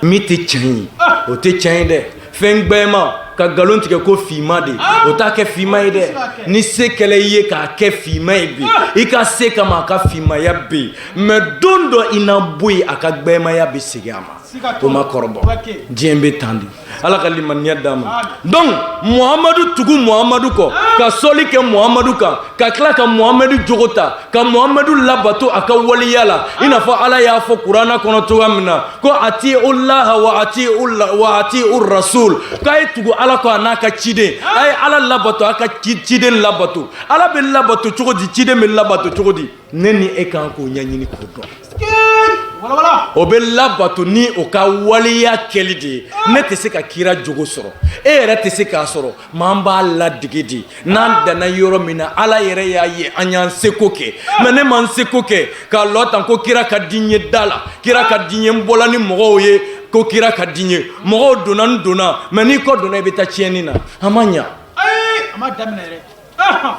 Min tɛ tiɲɛ ye, o tɛ tiɲɛ ye dɛ. Fɛn gbɛma ka nkalon tigɛ ko finma de, o t'a kɛ finma ye dɛ. Ni se kɛla i ye k'a kɛ finma ye bi, i ka se kama a ka finmaya bɛ yen, mais don dɔ i na bɔ yen, a ka gbɛmaya bɛ segin a ma. O ma kɔrɔbɔ, diɲɛ bɛ tan de. Ala ka limaniya d'an ma. Donc Muhamadu, tugu Muhamadu kɔ, ka sɔli kɛ Muhamadu kan, ka tila ka Muhamadu jogo ta, ka Muhamadu labato a ka waleya la, i n'a fɔ Ala y'a fɔ kuranna kɔnɔ cogoya min na ko ati'u laha wa wa ati'u rasul, k'a ye tugu Ala kɔ a n'a ka ciden. A ye Ala labato, a ka ciden labato. Ala bɛ labato cogo di? Ciden bɛ labato cogo di? Ne ni e kan k'o ɲɛɲini k'o dɔn. O bɛ labato ni o ka waleya kɛli de ye. Ne tɛ se ka kira jogo sɔrɔ, e yɛrɛ tɛ se k'a sɔrɔ, mais an b'a ladege de. N'an danna yɔrɔ min na, Ala yɛrɛ y'a ye an y'an seko kɛ. Mais ne ma n seko kɛ k'a lɔ tan ko kira ka di n ye da la, kira ka di n ye, n bɔla ni mɔgɔw ye ko kira ka di n ye, mɔgɔw donna, n donna, mais n'i kɔ donna, i bɛ taa tiɲɛni na. A ma ɲa. A ma daminɛ yɛrɛ.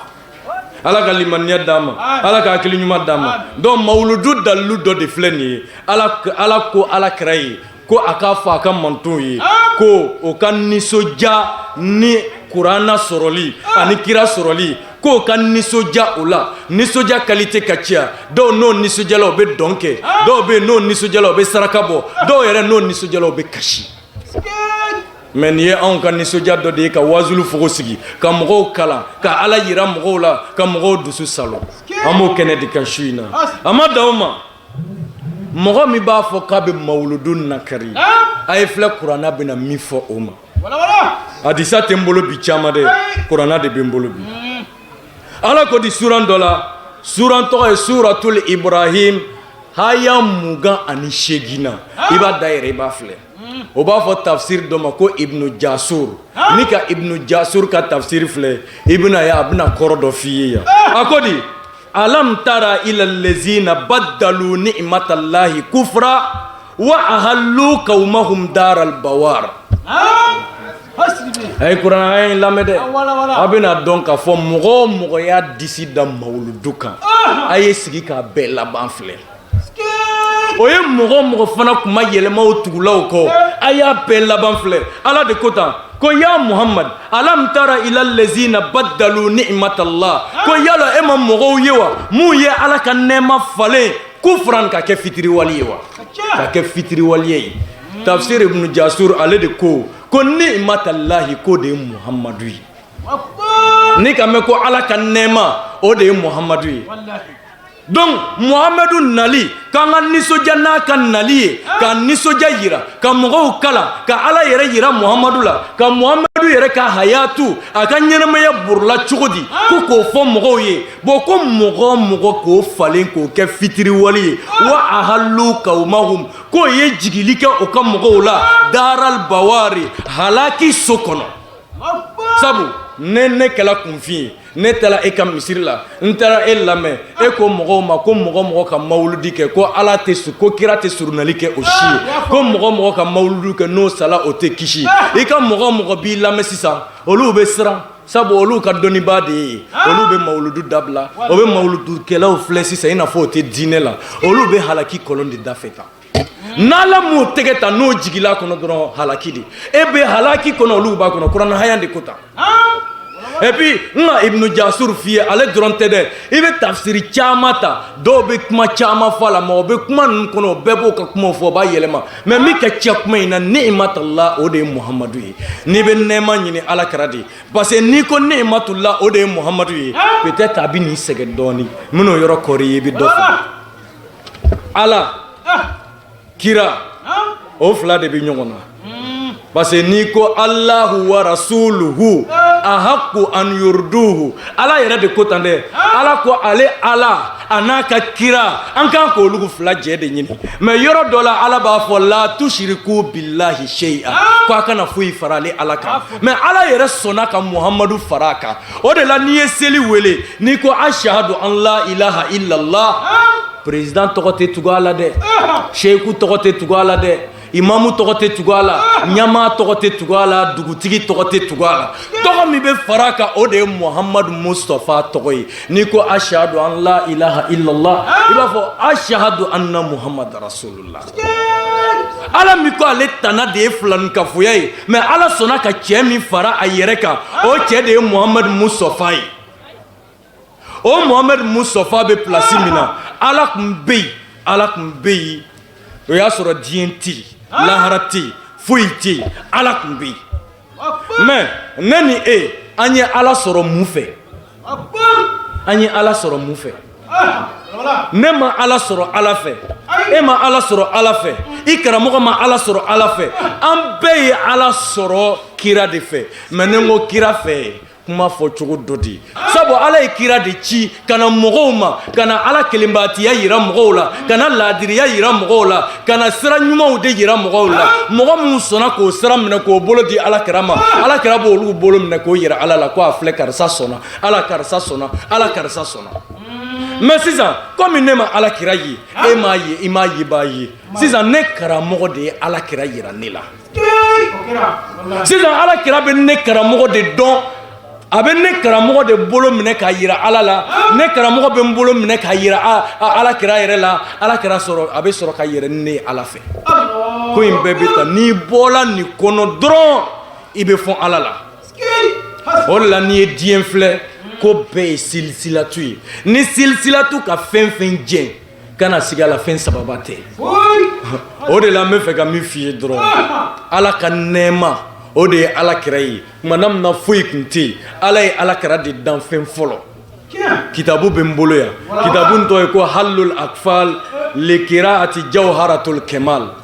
Ala ka limaniya d'an ma, Ala ka hakili ɲuman d'an ma. Donc mawuludu dalilu dɔ de filɛ nin ye. Ala ko Ala kira ye ko a k'a fɔ a ka mantonw ye ko o ka nisɔndiya ni kuranna sɔrɔli ani kira sɔrɔli, k'o ka nisɔndiya o la. Nisɔndiya qualité ka ca. Dɔw n'o nisɔndiyala, o bɛ dɔn kɛ. Dɔw bɛ yen, n'o nisɔndiyala, o bɛ saraka bɔ. Dɔw yɛrɛ n'o nisɔndiyala, o bɛ kasi. Mais nin ye anw ka nisɔndiya dɔ de ye, ka wazulu fogo sigi, ka mɔgɔw kalan, ka Ala yira mɔgɔw la, ka mɔgɔw dusu salo. An b'o kɛnɛ de kan su in na. A ma dan o ma, mɔgɔ min b'a fɔ k'a bɛ mawuludu nakari, a ye filɛ kuranna bɛna min fɔ o ma. Hadisa tɛ n bolo bi caman dɛ, kuranna de bɛ n bolo bi. Ala ko di suran dɔ la, suran tɔgɔ ye suratul Ibrahim, haya 28 na, i b'a da yɛrɛ, i b'a filɛ. O b'a fɔ tafsir dɔ ma ko Ibnu Jasur. N'i ka Ibnu Jasur ka tafsir filɛ, i bɛna ye a bɛna kɔrɔ dɔ f'i ye yan. A ko di: alam tara ila lezina baddalu ni'matallahi kufra wa ahallu qawmahum daral bawar. A ye kuranɛ aya in lamɛn dɛ. A bɛna dɔn k'a fɔ mɔgɔ o mɔgɔ y'a disi da mawuludu kan, a ye sigi k'a bɛɛ laban filɛ. O ye mɔgɔ o mɔgɔ fana kuma yɛlɛma o tugulaw kɔ, a y'a bɛɛ laban filɛ. Ala de ko tan ko ya Muhammad, alam tara ila lezina baddalu ni'matallah, ko yala e ma mɔgɔw ye wa mun ye Ala ka nɛɛma falen kufran ka kɛ fitiriwale ye wa, ka kɛ fitiriwale ye. Tafsir Ibn Jasur ale de ko ko ni'matallahi k'o de ye Muhammadu ye. N'i ka mɛn ko Ala ka nɛɛma, o de ye Muhammadu ye. Donc Muhamadu nali, k'an ka nisɔndiya n'a ka nali ye, ka nisɔndiya yira, ka mɔgɔw kalan, ka Ala yɛrɛ yira Muhamadu la, ka Muhamadu yɛrɛ ka hayatu, a ka ɲɛnamaya burula cogo di, ko k'o fɔ mɔgɔw ye. Bon, ko mɔgɔ o mɔgɔ k'o falen k'o kɛ fitiriwale ye, wa ahallu kawmahum, k'o ye jigili kɛ o ka mɔgɔw la, daral bawari, halaki so kɔnɔ. Sabu ne kɛla kunfin ye, ne taara e ka misiri la, n taara e lamɛn, e ko mɔgɔw ma ko mɔgɔ mɔgɔ ka mawuludi kɛ, ko Ala tɛ su, ko kira tɛ surunali kɛ o si ye, ko mɔgɔ mɔgɔ ka mawuludu kɛ n'o sala o tɛ kisi. I ka mɔgɔ mɔgɔ b'i lamɛn sisan, olu bɛ siran, sabu olu ka dɔnnibaa de ye. Olu bɛ mawuludu dabila, o bɛ mawuludukɛlaw filɛ sisan i n'a fɔ o tɛ diinɛ la. Olu bɛ halaki kɔlɔn de da fɛ tan. N'Ala m'o tɛgɛ ta, n'o jigila kɔnɔ dɔrɔn, halaki de. E bɛ halaki kɔnɔ, olu b'a kɔnɔ. Kuranɛ haya de ko tan. Et puis n ka Ibnu Jasur f'i ye, ale dɔrɔn tɛ dɛ, i bɛ tafsiri caman ta, dɔw bɛ kuma caman fɔ a la, mɛ o bɛ kuma ninnu kɔnɔ, o bɛɛ b'o ka kumaw fɔ, o b'a yɛlɛma. Mais min ka ca kuma in na, ni'matullah, o de ye Muhamadu ye. N'i bɛ nɛɛma ɲini, Ala kira de ye. Parce que n'i ko ni'matullah, o de ye Muhamadu ye, peut-être a bɛ n'i sɛgɛn dɔɔnin. N bɛn'o yɔrɔ kɔrɔ i ye, i bɛ dɔ fɔ. Ala, kira, o fila de bɛ ɲɔgɔn na, parce que n'i ko Alahu wa rasuluhu, Ahaku an yurduhu. Ala yɛrɛ de ko tan dɛ. Ala ko ale Ala a n'a ka kira an kan k'olu fila jɛ de ɲini. Mais yɔrɔ dɔ la Ala b'a fɔ la tushiriku billahi shay'a, ko a kana foyi fara ale Ala kan. Mais Ala yɛrɛ sɔnna ka Muhamadu fara a kan. O de la n'i ye seli wele, n'i ko ashahadu an la ilaha illallah, président tɔgɔ tɛ tugu a la dɛ, seyiku tɔgɔ tɛ tugu a la dɛ, imamu tɔgɔ tɛ tugu a la, ɲamaa tɔgɔ tɛ tugu a la, dugutigi tɔgɔ tɛ tugu a la. Tɔgɔ min bɛ fara a kan, o de ye Muhamadu Mustapha tɔgɔ ye. N'i ko ashahadu an la ilaha illallah, i b'a fɔ ashahadu anna Muhammad rasulullah. Ala min ko ale tana de ye filankafoya ye, mais Ala sɔnna ka cɛ min fara a yɛrɛ kan, o cɛ de ye Muhamadu Mustapha ye. O Muhamadu Mustapha bɛ pilasi min na, Ala tun bɛ yen, Ala tun bɛ yen, o y'a sɔrɔ diɲɛ tɛ yen, lahara tɛ yen, foyi tɛ yen, Ala tun bɛ yen. Mais ne ni e, an ye Ala sɔrɔ mun fɛ? An ye Ala sɔrɔ mun fɛ? Ne ma Ala sɔrɔ Ala fɛ, e ma Ala sɔrɔ Ala fɛ, i karamɔgɔ ma Ala sɔrɔ Ala fɛ. An bɛɛ ye Ala sɔrɔ kira de fɛ. Mais ne ko kira fɛ, kuma fɔ cogo dɔ de, sabu Ala ye kira de ci ka na mɔgɔw ma, ka na Ala kelenbatiya yira mɔgɔw la, ka na laadiriya yira mɔgɔw la, ka na sira ɲumanw de yira mɔgɔw la. Mɔgɔ minnu sɔnna k'o sira minɛ k'o bolo di Ala kira ma, Ala kira b'olu bolo minɛ k'o yira Ala la ko a filɛ, karisa sɔnna Ala, karisa sɔnna Ala, karisa sɔnna. Mais sisan, komi ne ma Ala kira ye, e m'a ye, i m'a ye, b'a ye sisan, ne karamɔgɔ de ye Ala kira yira ne la. Sisan Ala kira bɛ ne karamɔgɔ de dɔn, a bɛ ne karamɔgɔ de bolo minɛ k'a yira Ala la, ne karamɔgɔ bɛ n bolo minɛ k'a yira Ala kira yɛrɛ la. Ala kira sɔrɔ, a bɛ sɔrɔ ka yɛrɛ ne ye Ala fɛ. Ko in bɛɛ bɛ ta, n'i bɔla nin kɔnɔ dɔrɔn, i bɛ fɔ Ala la. O de la n'i ye diɲɛ filɛ, ko bɛɛ ye silisilatu ye. Ni silisilatu ka fɛn fɛn jɛn, kana sigi a la, fɛn sababa tɛ. O de la n bɛ fɛ ka min f'i ye dɔrɔn, Ala ka nɛɛma, o de ye Ala kira ye. Tuma min na foyi tun tɛ yen, Ala ye Ala kira de dan fɛn fɔlɔ. Kitabu bɛ n bolo yan, kitabu in tɔgɔ ye ko Halul Akfal likiraati Jawharatul Kemal.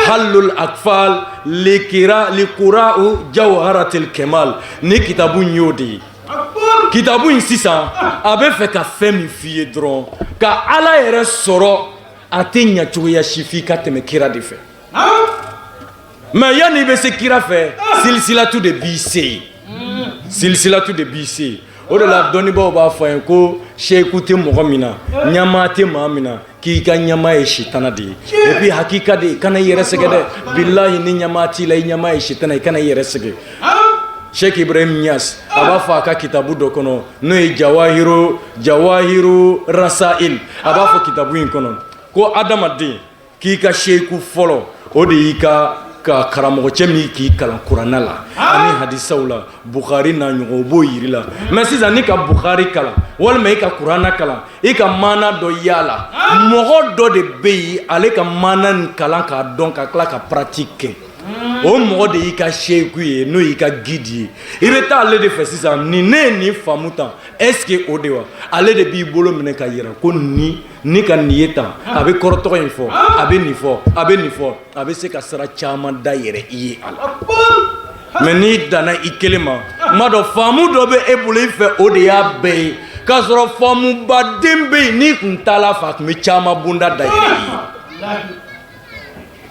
Halul Akfal likira likura'u Jawharatul Kemal, ni kitabu in y'o de ye. Kitabu in sisan, a bɛ fɛ ka fɛn min f'i ye dɔrɔn, ka Ala yɛrɛ sɔrɔ, a tɛ ɲɛ cogoya si f'i ka tɛmɛ kira de fɛ. Mais yanni i bɛ se kira fɛ, silisilatu de b'i se yen, silisilatu de b'i se yen. O de la dɔnnibaaw b'a fɔ an ye ko seyiku tɛ mɔgɔ min na, ɲamaa tɛ maa min na, k'i ka ɲamaa ye sitana de ye. Et puis hakika de, kana i yɛrɛ sɛgɛn dɛ. Bilahi, ni ɲamaa t'i la, i ɲamaa ye sitana, i kana i yɛrɛ sɛgɛn. Sheikh Ibrahim Niass a b'a fɔ a ka kitabu dɔ kɔnɔ, n'o ye Jawahiru Rasail, a b'a fɔ kitabu in kɔnɔ ko adamaden k'i ka seyiku fɔlɔ, o de y'i ka ka karamɔgɔcɛ min k'i kalan kuranna la ani hadisaw la, Bukhari n'a ɲɔgɔn, o b'o yiri la. Mais sisan, n'i ka Bukhari kalan walima i ka kuranna kalan, i ka maana dɔ y'a la, mɔgɔ dɔ de bɛ yen, ale ka maana nin kalan k'a dɔn ka tila ka pratique kɛ, o mɔgɔ de y'i ka seyiku ye, n'o y'i ka guide ye. I bɛ taa ale de fɛ sisan. Nin ne ye nin faamu tan, est ce que o de wa? Ale de b'i bolo minɛ ka yira ko nin ni ka nin ye tan, a bɛ kɔrɔ tɔgɔ in fɔ, a bɛ nin fɔ, a bɛ nin fɔ, a bɛ se ka sira caman da yɛrɛ i ye a la. Mais n'i danna i kelen ma, n b'a dɔn faamu dɔ bɛ e bolo i fɛ, o de y'a bɛɛ ye, k'a sɔrɔ faamubaden bɛ yen, n'i kun taala fɛ, a tun bɛ caman bonda da yɛrɛ i ye.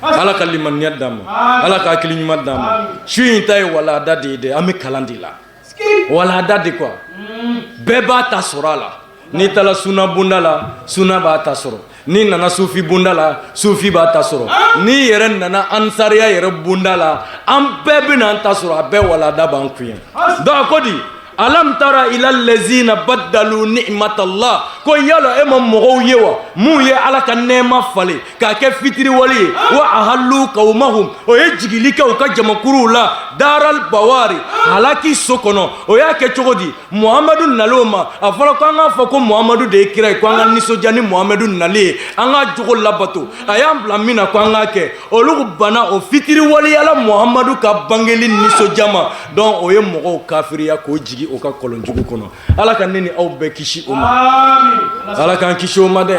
Ala ka limaniya d'an ma, Ala ka hakili ɲuman d'an ma. Su in ta ye walada de ye dɛ, an bɛ kalan de la, walada de quoi. Bɛɛ b'a ta sɔrɔ a la. N'i taara suna bonda la, suna b'a ta sɔrɔ. N'i nana sufi bonda la, sufi b'a ta sɔrɔ. N'i yɛrɛ nana ansariya yɛrɛ bonda la, an bɛɛ bɛna an ta sɔrɔ. A bɛɛ walada b'an kun yan. Donc a ko di? Alam tara ila lezina baddalu ni'matallah, ko yala e ma mɔgɔw ye wa, mun ye Ala ka nɛɛma falen k'a kɛ fitiriwale ye? Wa ahallu kawmahum, o ye jigili kɛ u ka jamakuruw la, daral bawari, halaki so kɔnɔ. O y'a kɛ cogo di? Muhamadu nalen o ma, a fɔra ko an k'a fɔ ko Muhamadu de ye kira ye, ko an ka nisɔndiya ni Muhamadu nalen ye, an k'a jogo labato, a y'an bila min na ko an k'a kɛ. Olu banna o fitiriwaleyala Muhamadu ka bangeli nisɔndiya ma. Donc o ye mɔgɔw kafiriya k'o jigi o ka kɔlɔnjugu kɔnɔ. Ala ka ne ni aw bɛɛ kisi o ma. Ala k'an kisi o ma dɛ.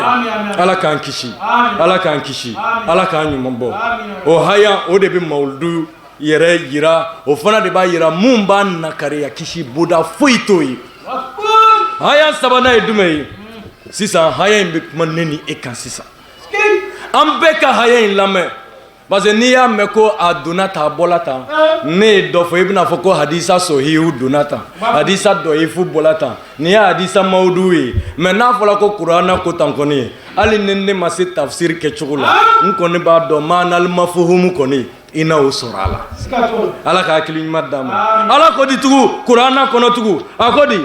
Ala k'an kisi, Ala k'an kisi, Ala k'an ɲuman bɔ o haya. O de bɛ mawuludu. yɛrɛ yira, o fana de b'a yira mun b'a nakariya kisi boda foyi t'o ye. Haya sabanan ye jumɛn ye? Sisan haya in bɛ kuma ne ni e kan sisan. An bɛɛ ka haya in lamɛn, parce que n'i y'a mɛn ko a donna tan, a bɔla tan, ne ye dɔ fɔ, i bɛna fɔ ko hadisa sohihu donna tan, hadisa dɔyifu bɔla tan, nin ye hadisa mawudu ye. Mais n'a fɔra ko kuranna ko tan kɔni, hali ni ne ma se tafsiri kɛcogo la, n kɔni b'a dɔn maanal mafuhumu kɔni i na o sɔrɔ a la. Ala ka hakili ɲuman d'an ma. Ala ko di tugun kuranna kɔnɔ tugun, a ko di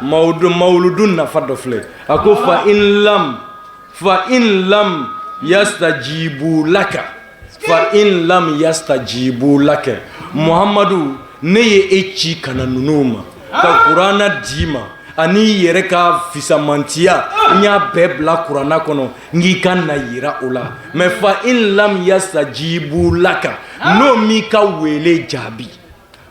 mawudu mawuludu nafa dɔ filɛ, a ko fa in lam fa in lam yastajibu laka fa in lam yastajibu laka. Muhamadu, ne ye e ci ka na ninnu ma ka kuranna d'i ma ani i yɛrɛ ka fisamantiya, n y'a bɛɛ bila kuranna kɔnɔ, n k'i ka na yira o la. Mais fa in lam yastajibu laka, n'o m'i ka wele jaabi,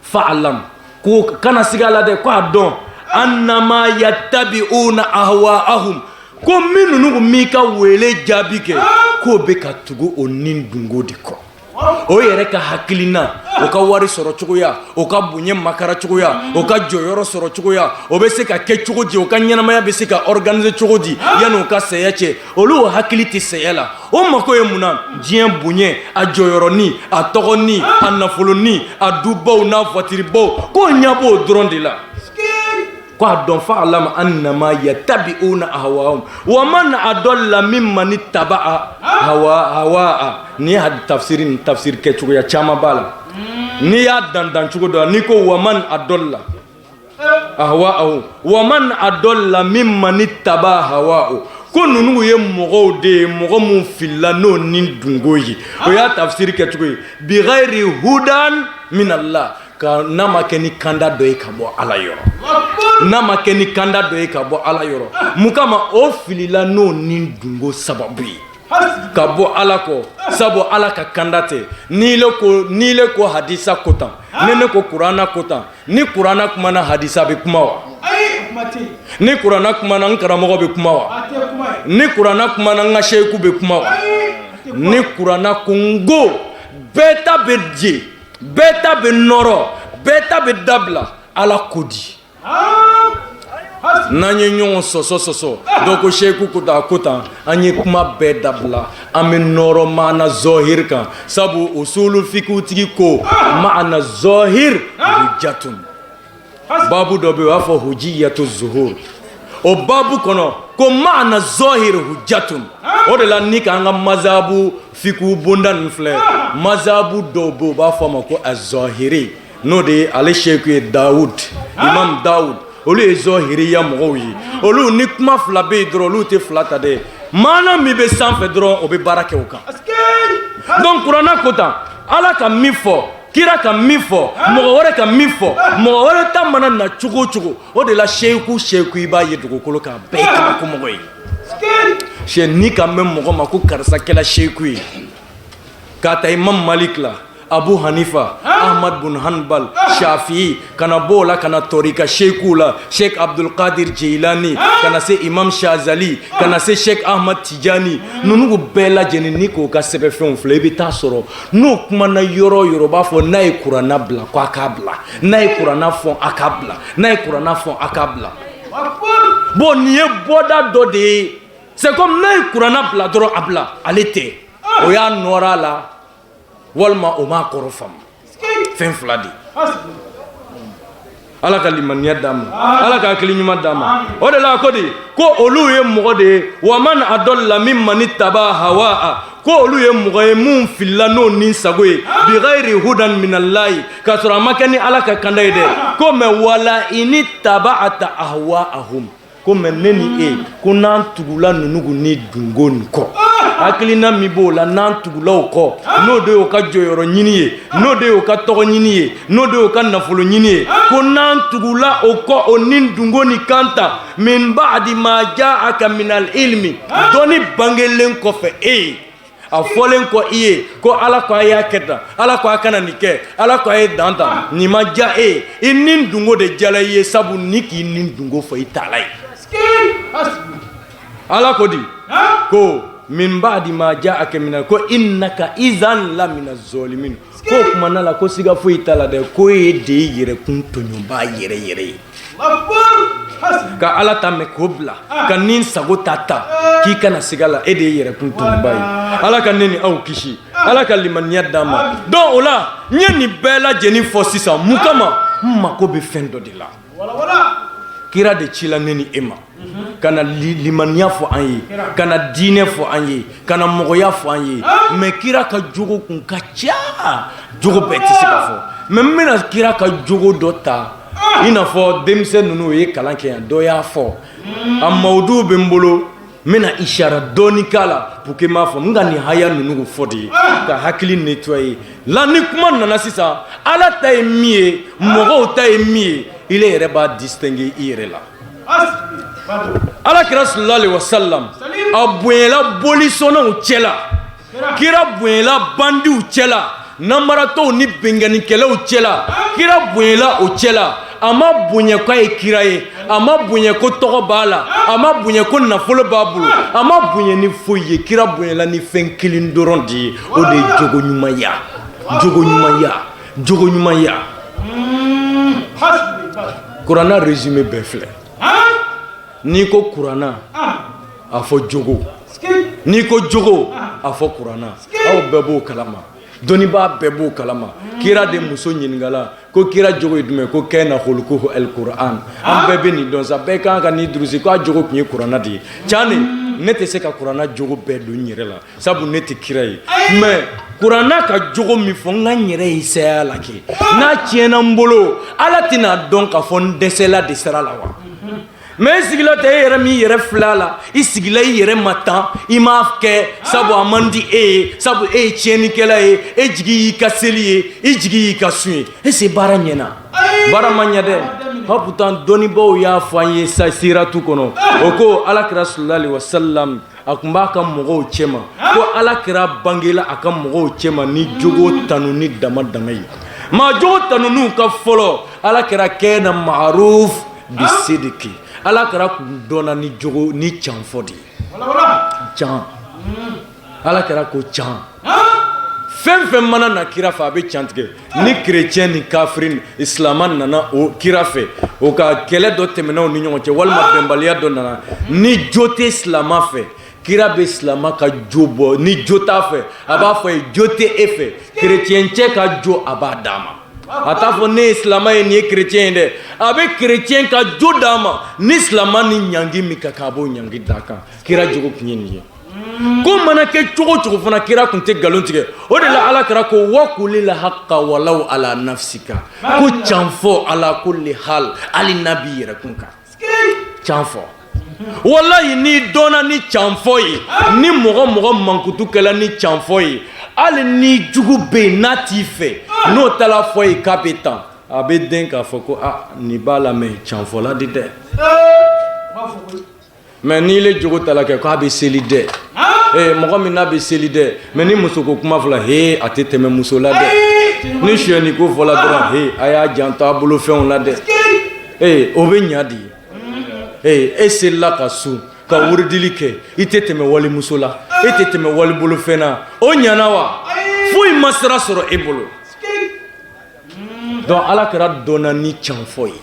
fa'alam, ko kana siga a la dɛ, ko a dɔn annama yattabi'una ahwa'ahum, ko minnu m'i ka wele jaabi kɛ, k'o bɛ ka tugu o ni dungo de kɔ, o yɛrɛ ka hakilina, o ka wari sɔrɔ cogoya, o ka bonya makara cogoya, o ka jɔyɔrɔ sɔrɔ cogoya, o bɛ se ka kɛ cogo di, o ka ɲɛnamaya bɛ se ka organiser cogo di yanni o ka saya cɛ. Olu hakili tɛ saya la, o mako ye mun na? Diɲɛ bonya, a jɔyɔrɔni, a tɔgɔni, a nafoloni, a dubaw n'a voituribaw, k'o ɲɛ b'o dɔrɔn de la. Ko a dɔn fa'alam annama yattabi'una ahwa'ahum wa man adalla mimman ittaba'a hawa hawaa. N'i ye tafsiri ni tafsiri kɛcogoya caman b'a la, n'i y'a dandan cogo dɔ la, n'i ko wa man adalla ahwa'ahum wa man adalla mimman ittaba'a hawa'ahu, ko ninnu ye mɔgɔw de ye, mɔgɔ mun filila n'o ni dungo ye, o y'a tafsiri kɛcogo ye. Bighayri hudan min Allah, ka n'a ma kɛ ni kanda dɔ ye ka bɔ Ala yɔrɔ, n'a ma kɛ ni kanda dɔ ye ka bɔ Ala yɔrɔ, mun kama o filila n'o ni dungo sababu ye ka bɔ Ala kɔ? Sabu Ala ka kanda tɛ. N'i le ko, n'i le ko hadisa ko tan, ni ne ko kuranna ko tan, ni kuranna kumana, hadisa bɛ kuma wa? Ni kuranna kumana, n karamɔgɔ bɛ kuma wa? Ni kuranna kumana, n ka seyiku bɛ kuma wa? Ni kuranna ko n ko bɛɛ ta bɛ je, bɛɛ ta bɛ nɔrɔ, bɛɛ ta bɛ dabila, Ala ko di. N'an ye ɲɔgɔn sɔsɔ sɔsɔ, dɔ ko seyiku ko tan, ko tan, an ye kuma bɛɛ dabila, an bɛ nɔrɔ maana zɔhiri kan. Sabu usulu fikutigi ko maana zɔhiri hujjatun, babu dɔ bɛ yen, o b'a fɔ hujjiyatu zuhur, o babu kɔnɔ ko maana zɔhiri hujjatun. O de la ni k'an ka mazabu fiku bonda ninnu filɛ, mazabu dɔw bɛ yen, u b'a fɔ a ma ko azɔhiri, n'o de ye ale seyiku ye Dawud, imam Dawud, olu ye zɔhiriya mɔgɔw ye. Olu ni kuma fila bɛ yen dɔrɔn, olu tɛ fila ta dɛ, maana min bɛ sanfɛ dɔrɔn, o bɛ baara kɛ o kan. Donc kuranna ko tan, Ala ka min fɔ, kira ka min fɔ, mɔgɔ wɛrɛ ka min fɔ, mɔgɔ wɛrɛ ta mana na cogo o cogo. O de la seyiku seyiku i b'a ye dugukolo kan, bɛɛ ye kabako mɔgɔ ye. Sɛ ni ka mɛn mɔgɔ ma ko karisa kɛla seyiku ye, k'a ta imam Malik la, Abu Hanifa, Ahmad bun Hanbal, Shafi'i, ka na bɔ o la ka na tɔrika seikuw la, Sheikh Abdul Qadir Jilani, ka na se Imam Shazali, ka na se Sheikh Ahmad Tijani, ninnu bɛɛ lajɛlen, n'i k'o ka sɛbɛnfɛnw filɛ, i bɛ taa sɔrɔ n'o kumana yɔrɔ o yɔrɔ, b'a fɔ n'a ye kuranna bila ko a k'a bila, n'a ye kuranna fɔ a k'a bila, n'a ye kuranna fɔ a k'a bila. Bon, nin ye bɔda dɔ de ye. C'est comme n'a ye kuranna bila dɔrɔn, a bila, ale tɛ, o y'a nɔrɔ a la walima o m'a kɔrɔ faamu, fɛn fila de. Ala ka limaniya d'an ma, Ala ka hakili ɲuman d'an ma. O de la a ko de ko olu ye mɔgɔ de ye, wa man adalla mimman ittaba hawaa, ko olu ye mɔgɔ ye mun filila n'o ni sago ye, bighayri hudan minallahi, k'a sɔrɔ a ma kɛ ni Ala ka kanda ye dɛ. Ko mais wala ini taba'ata ahwaahum, ko mais ne ni e ko n'an tugula ninnu ni dungo nin kɔ, hakilina min b'o la, n'an tugula o kɔ, n'o de y'o ka jɔyɔrɔ ɲini ye, n'o de y'o ka tɔgɔ ɲini ye, n'o de y'o ka nafolo ɲini ye, ko n'an tugula o kɔ, o ni dungo ni kan ta, min ba'di ma ja'aka minal ilmi, dɔnni bangelen kɔfɛ e ye, a fɔlen kɔ i ye ko Ala ko a y'a kɛ tan, Ala ko a kana nin kɛ, Ala ko a ye dan tan, nin ma diya e ye, i ni dungo de diyala i ye, sabu ni k'i ni dungo fɔ i taala ye. Ala ko di ko Min ba'di ma ja'aka mina ko innaka izan lamina zolimin ko kuma na la ko siga foyi t'a la dɛ ko e de ye yɛrɛkun tɔɲɔbaa yɛrɛ yɛrɛ ye ka ala ta mɛn k'o bila ka ni sago ta ta k'i kana siga la e de ye yɛrɛkun tɔɲɔbaa ye ala ka ne ni aw kisi ala ka limaniya d'an ma donc o la n ye nin bɛɛ lajɛlen fɔ sisan mun kama n mako bɛ fɛn dɔ de la kira de cila ne ni e ma ka na limaniya fɔ an ye ka na diinɛ fɔ an ye ka na mɔgɔya fɔ an ye mais kira ka jogo kun ka ca jogo bɛɛ tɛ se ka fɔ mais n bɛna kira ka jogo dɔ ta i n'a fɔ denmisɛn ninnu ye kalan kɛ yan dɔ y'a fɔ a mawudu bɛ n bolo n bɛna isara dɔɔni k'a la pour que n b'a fɔ n ka nin haya ninnu fɔ de ye ka hakili nettoyer la ni kuma nana sisan ala ta ye min ye mɔgɔw ta ye min ye ile yɛrɛ b'a distinguer i yɛrɛ la ala kira sallallahu alaihi wasallam a bonyala bolisɔnnaw cɛla kira bonyala bandiw cɛla namaratɔw ni binkannikɛlaw cɛla kira bonyala o cɛla a ma bonya k'a ye kira ye a ma bonya ko tɔgɔ b'a la a ma bonya ko nafolo b'a bolo a ma bonya ni foyi ye kira bonyala ni fɛn kelen dɔrɔn de ye o de ye jogo ɲumanya jogo ɲumanya jogo ɲumanya kuranna résumé bɛɛ filɛ n'i ko kuranna a fɔ jogo n'i ko jogo a fɔ kuranna aw bɛɛ b'o kalama dɔnnibaa bɛɛ b'o kalama kira de muso ɲininkala ko kira jogo ye jumɛn ko kana hulukuhu alikuran an bɛɛ bɛ nin dɔn sa bɛɛ kan ka nin durusi k'a jogo tun ye kuranna de ye can ne ne tɛ se ka kuranna jogo bɛɛ don n yɛrɛ la sabu ne tɛ kira ye mais kuranna ka jogo min fɔ n ka n yɛrɛ essay'a la kɛ n'a tiɲɛna n bolo ala tɛna dɔn k'a fɔ n dɛsɛla de sira la wa mais i sigila tɛ e yɛrɛ min yɛrɛ filɛ a la i sigila i yɛrɛ ma tan i m'a kɛ sabu a man di e ye sabu e ye tiɲɛnikɛla ye e jigi y'i ka seli ye i jigi y'i ka sun ye est ce que baara ɲɛna baara ma ɲɛ dɛ ha pourtant dɔnnibaaw y'a fɔ an ye sa siratu kɔnɔ o ko alakira sallallahu alaihi wasallam a tun b'a ka mɔgɔw cɛma ko ala kira bangela a ka mɔgɔw cɛma ni jogo tanu ni dama dama ye maa jogo tanuninw ka fɔlɔ ala kira kana maaruf bisidiki ala kira kun dɔnna ni jogo ni can fɔ de ye can ala kira ko can fɛn fɛn mana na kira fɛ a bɛ can tigɛ ni kerecɛn ni kafiri ni silama nana o kira fɛ o ka kɛlɛ dɔ tɛmɛna u ni ɲɔgɔn cɛ walima bɛnbaliya dɔ nana ni jo tɛ silama fɛ kira bɛ silama ka jo bɔ ni jo t'a fɛ a b'a fɔ ye jo tɛ e fɛ kerecɛn cɛ ka jo a b'a d'a ma a t'a fɔ ne ye silama ye nin ye kerecɛn ye dɛ a bɛ kerecɛn ka jo d'a ma ni silama ni ɲangi min ka kan a b'o ɲangi d'a kan kira jogo tun ye nin ye ko mana kɛ cogo cogo fana kira tun tɛ nkalon tigɛ o de la ala kira ko wa kulil haka walaw ala nafsika ko can fɔ ala kulli hal hali n'a b'i yɛrɛ kun kan can fɔ walayi n'i dɔnna ni can fɔ ye ni mɔgɔ mɔgɔ mankutu kɛla ni can fɔ ye hali ni jugu bɛ yen n'a t'i fɛ n'o taara fɔ ye k'a bɛ tan a bɛ den k'a fɔ ko aa nin b'a la mais canfɔla de dɛ mais n'i le jogo ta la kɛ k'a bɛ seli dɛ ee mɔgɔ min n'a bɛ seli dɛ mais ni muso ko kuma fɔla he a tɛ tɛmɛ muso la dɛ ni suyɛni ko fɔla dɔrɔn he a y'a janto a bolofɛnw la dɛ ee o bɛ ɲa di ee e selila ka sun ka wurudili kɛ i tɛ tɛmɛ walimuso la e tɛ tɛmɛ walibolofɛn na o ɲana wa foyi ma sira sɔrɔ e bolo donc ala kira dɔnna ni can fɔ ye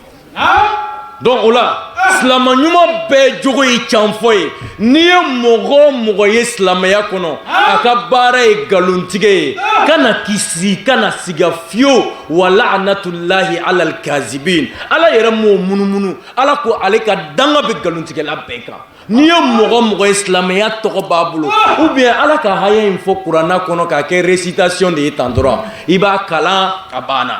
donc o la silama ɲuman bɛɛ jogo ye can fɔ ye n'i ye mɔgɔ o mɔgɔ ye silamɛya kɔnɔ a ka baara ye nkalontigɛ ye kana kisi kana siga fiyewu wa la'anatullahi alal kazibin ala yɛrɛ m'o munumunu ala ko ale ka danga bɛ nkalontigɛla bɛɛ kan N'i ye mɔgɔ mɔgɔ ye silamɛya tɔgɔ b'a bolo ou bien ala ka haya in fɔ kuranna kɔnɔ k'a kɛ récitation de ye tan dɔrɔn i b'a kalan a banna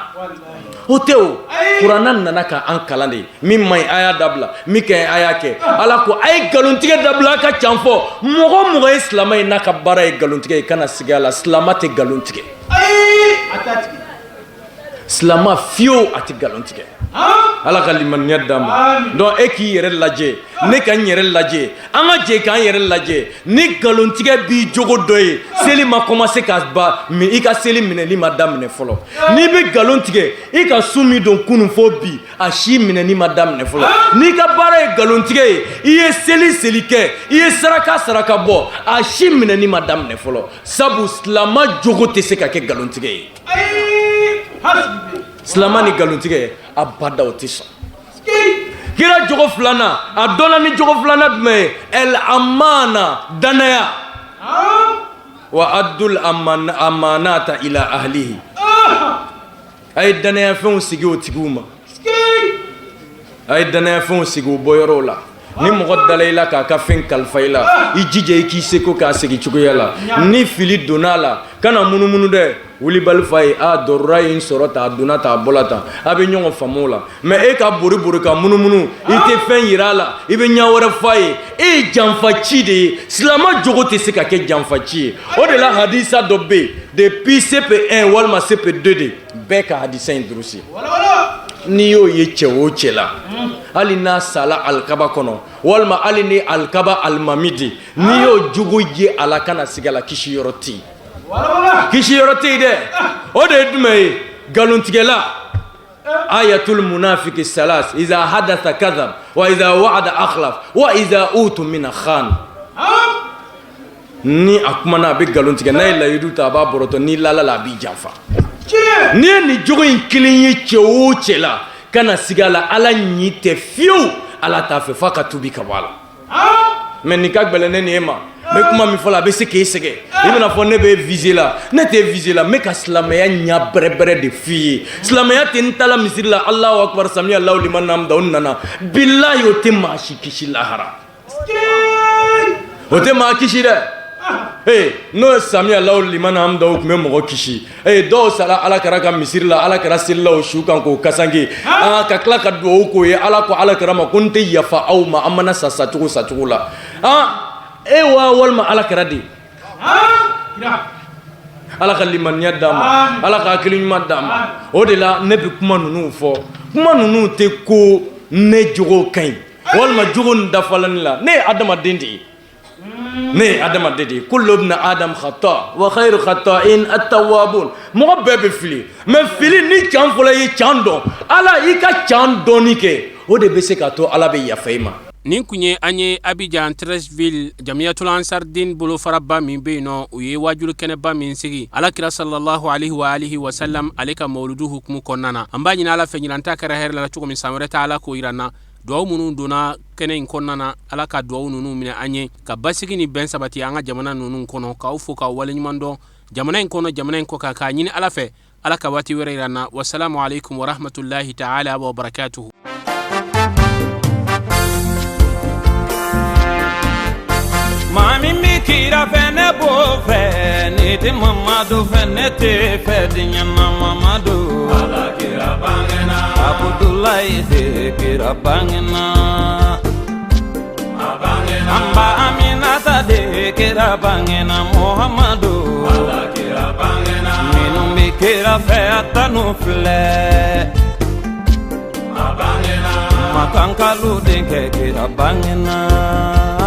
o tɛ o kuranna nana ka an kalan de min man ɲi a y'a dabila min ka ɲi a y'a kɛ ala ko a ye nkalontigɛ dabila a ka can fɔ mɔgɔ mɔgɔ ye silamɛ ye n'a ka baara ye nkalontigɛ ye kana siga a la silamɛ tɛ nkalon tigɛ. Silama fiyewu a tɛ nkalon tigɛ. Ala ka limaniya d'an ma. Donc e k'i yɛrɛ lajɛ, ne ka n yɛrɛ lajɛ, an ka jɛ k'an yɛrɛ lajɛ. Ni nkalontigɛ b'i jogo dɔ ye, seli ma commencé ka ba mais i ka seli minɛli ma daminɛ fɔlɔ. N'i bɛ nkalon tigɛ, i ka sun min don kunun fo bi, a si minɛni ma daminɛ fɔlɔ. N'i ka baara ye nkalontigɛ ye, i ye seli seli kɛ, i ye saraka saraka bɔ, a si minɛni ma daminɛ fɔlɔ. Sabu silama jogo tɛ se ka kɛ nkalontigɛ ye. Silama ni nkalontigɛ abada o tɛ sɔn. Kira jogo filanan, a dɔnna ni jogo filanan jumɛn ye? El amana, danaya. Wa addul amanata ila ahlihi. A ye danayafɛnw sigi o tigiw ma, a ye danayafɛnw sigi u bɔyɔrɔw la. Ni mɔgɔ dala i la k'a ka fɛn kalifa i la, i jija i k'i seko k'a segin cogoya la. Ni fili donna a la, kana munumunu dɛ, wulibali f'a ye, a dɔrɔra ye n sɔrɔ tan, a donna tan, a bɔla tan, a bɛ ɲɔgɔn faamu o la. Mais e ka bori bori ka munumunu, i tɛ fɛn yira a la, i bɛ ɲɛ wɛrɛ f'a ye, e ye janfaci de ye. Silama jogo tɛ se ka kɛ janfaci ye. O de la hadisa dɔ bɛ yen depuis CP1 walima CP2 de bɛɛ ka hadisa in durusi. N'i y'o ye cɛ o cɛ la, hali n'a sala alikaba kɔnɔ walima hali ni alikaba alimami de, n'i y'o jogo ye a la, kana siga la, kisi yɔrɔ tɛ yen, kisi yɔrɔ tɛ yen dɛ. O de ye jumɛn ye? Nkalontigɛla. Ayatul munafiki salas iza hadatha kadhab wa iza wa'ada akhlaf wa iza utumina khan. Ni a kumana, a bɛ nkalon tigɛ. N'a ye layidu ta, a b'a bɔrɔtɔ. N'i lala la, a b'i janfa. N'i ye nin jogo in kelen ye cɛ o cɛ la, kana siga la, ala ɲi tɛ fiyewu, ala t'a fɛ, f'a ka tubi ka bɔ a la. Mais nin ka gɛlɛn ne ni e ma. N bɛ kuma min fɔ la, a bɛ se k'e sɛgɛn, i bɛna fɔ ne bɛ viser la. Ne tɛ viser la, n bɛ ka silamɛya ɲɛ bɛrɛbɛrɛ de f'i ye. Silamɛya tɛ n taala misiri la, Alahu akibaru, sami Alahu liman hamida, o nana. Bilahi, o tɛ maa si kisi lahara, o tɛ maa kisi dɛ. Ee, n'o ye sami Alahu liman hamida, o tun bɛ mɔgɔ kisi. Ee, dɔw sara ala kira ka misiri la, ala kira selila o su kan k'o kasange, aa, ka tila ka dugawu k'o ye. Ala ko ala kira ma ko n tɛ yafa aw ma, an mana sa sacogo sacogo la. Aa, e wa walima ala kira de. Ala ka limaniya d'an ma, ala ka hakili ɲuman d'an ma. O de la ne bɛ kuma ninnu fɔ. Kuma ninnu tɛ ko ne jogo ka ɲi walima jogo nin dafalen ne la. Ne ye adamaden de ye, ne ye adamaden de ye. Kullu ibn adam khata wa khairu khata'in at-tawwabun. Mɔgɔ bɛɛ bɛ fili, mais fili ni can fɔlɔ, i ye can dɔn, ala i ka can dɔɔni kɛ, o de bɛ se k'a to ala bɛ yafa i ma. Nin kun ye an ye Abidjan Treichville, Jamiyatul Ansardin bolofaraba min bɛ yen nɔ, u ye wajulu kɛnɛba min sigi alakira sallallahu alaihi wa alihi wa sallam ale ka mawuludu hukumu kɔnɔna na. An b'a ɲini ala fɛ, ɲinan ta kɛra hɛrɛ la cogo min, san wɛrɛ ta ala k'o yira an na. Duwawu minnu donna kɛnɛ in kɔnɔna na, ala ka duwawu ninnu minɛ an ye, ka basigi ni bɛn sabati an ka jamana ninnu kɔnɔ. K'aw fo k'aw waleɲuman dɔn jamana in kɔnɔ, jamana in kɔkan, k'a ɲini ala fɛ ala ka waati wɛrɛ yira an na. Wasalamu alaikum warahmatullahi taala wa barakatuhu. Maa min bɛ kira fɛ, ne b'o fɛ. N'i tɛ Mamadu fɛ, ne t'i fɛ diɲɛ na. Mamadu, Ala kira bangena. Abudulayi de kira bangena. An ba Aminata de kira bangena. Muhamadu, Ala kira bangena. Minnu bɛ kira fɛ, a tanu filɛ. Makankalu denkɛ kira bangena.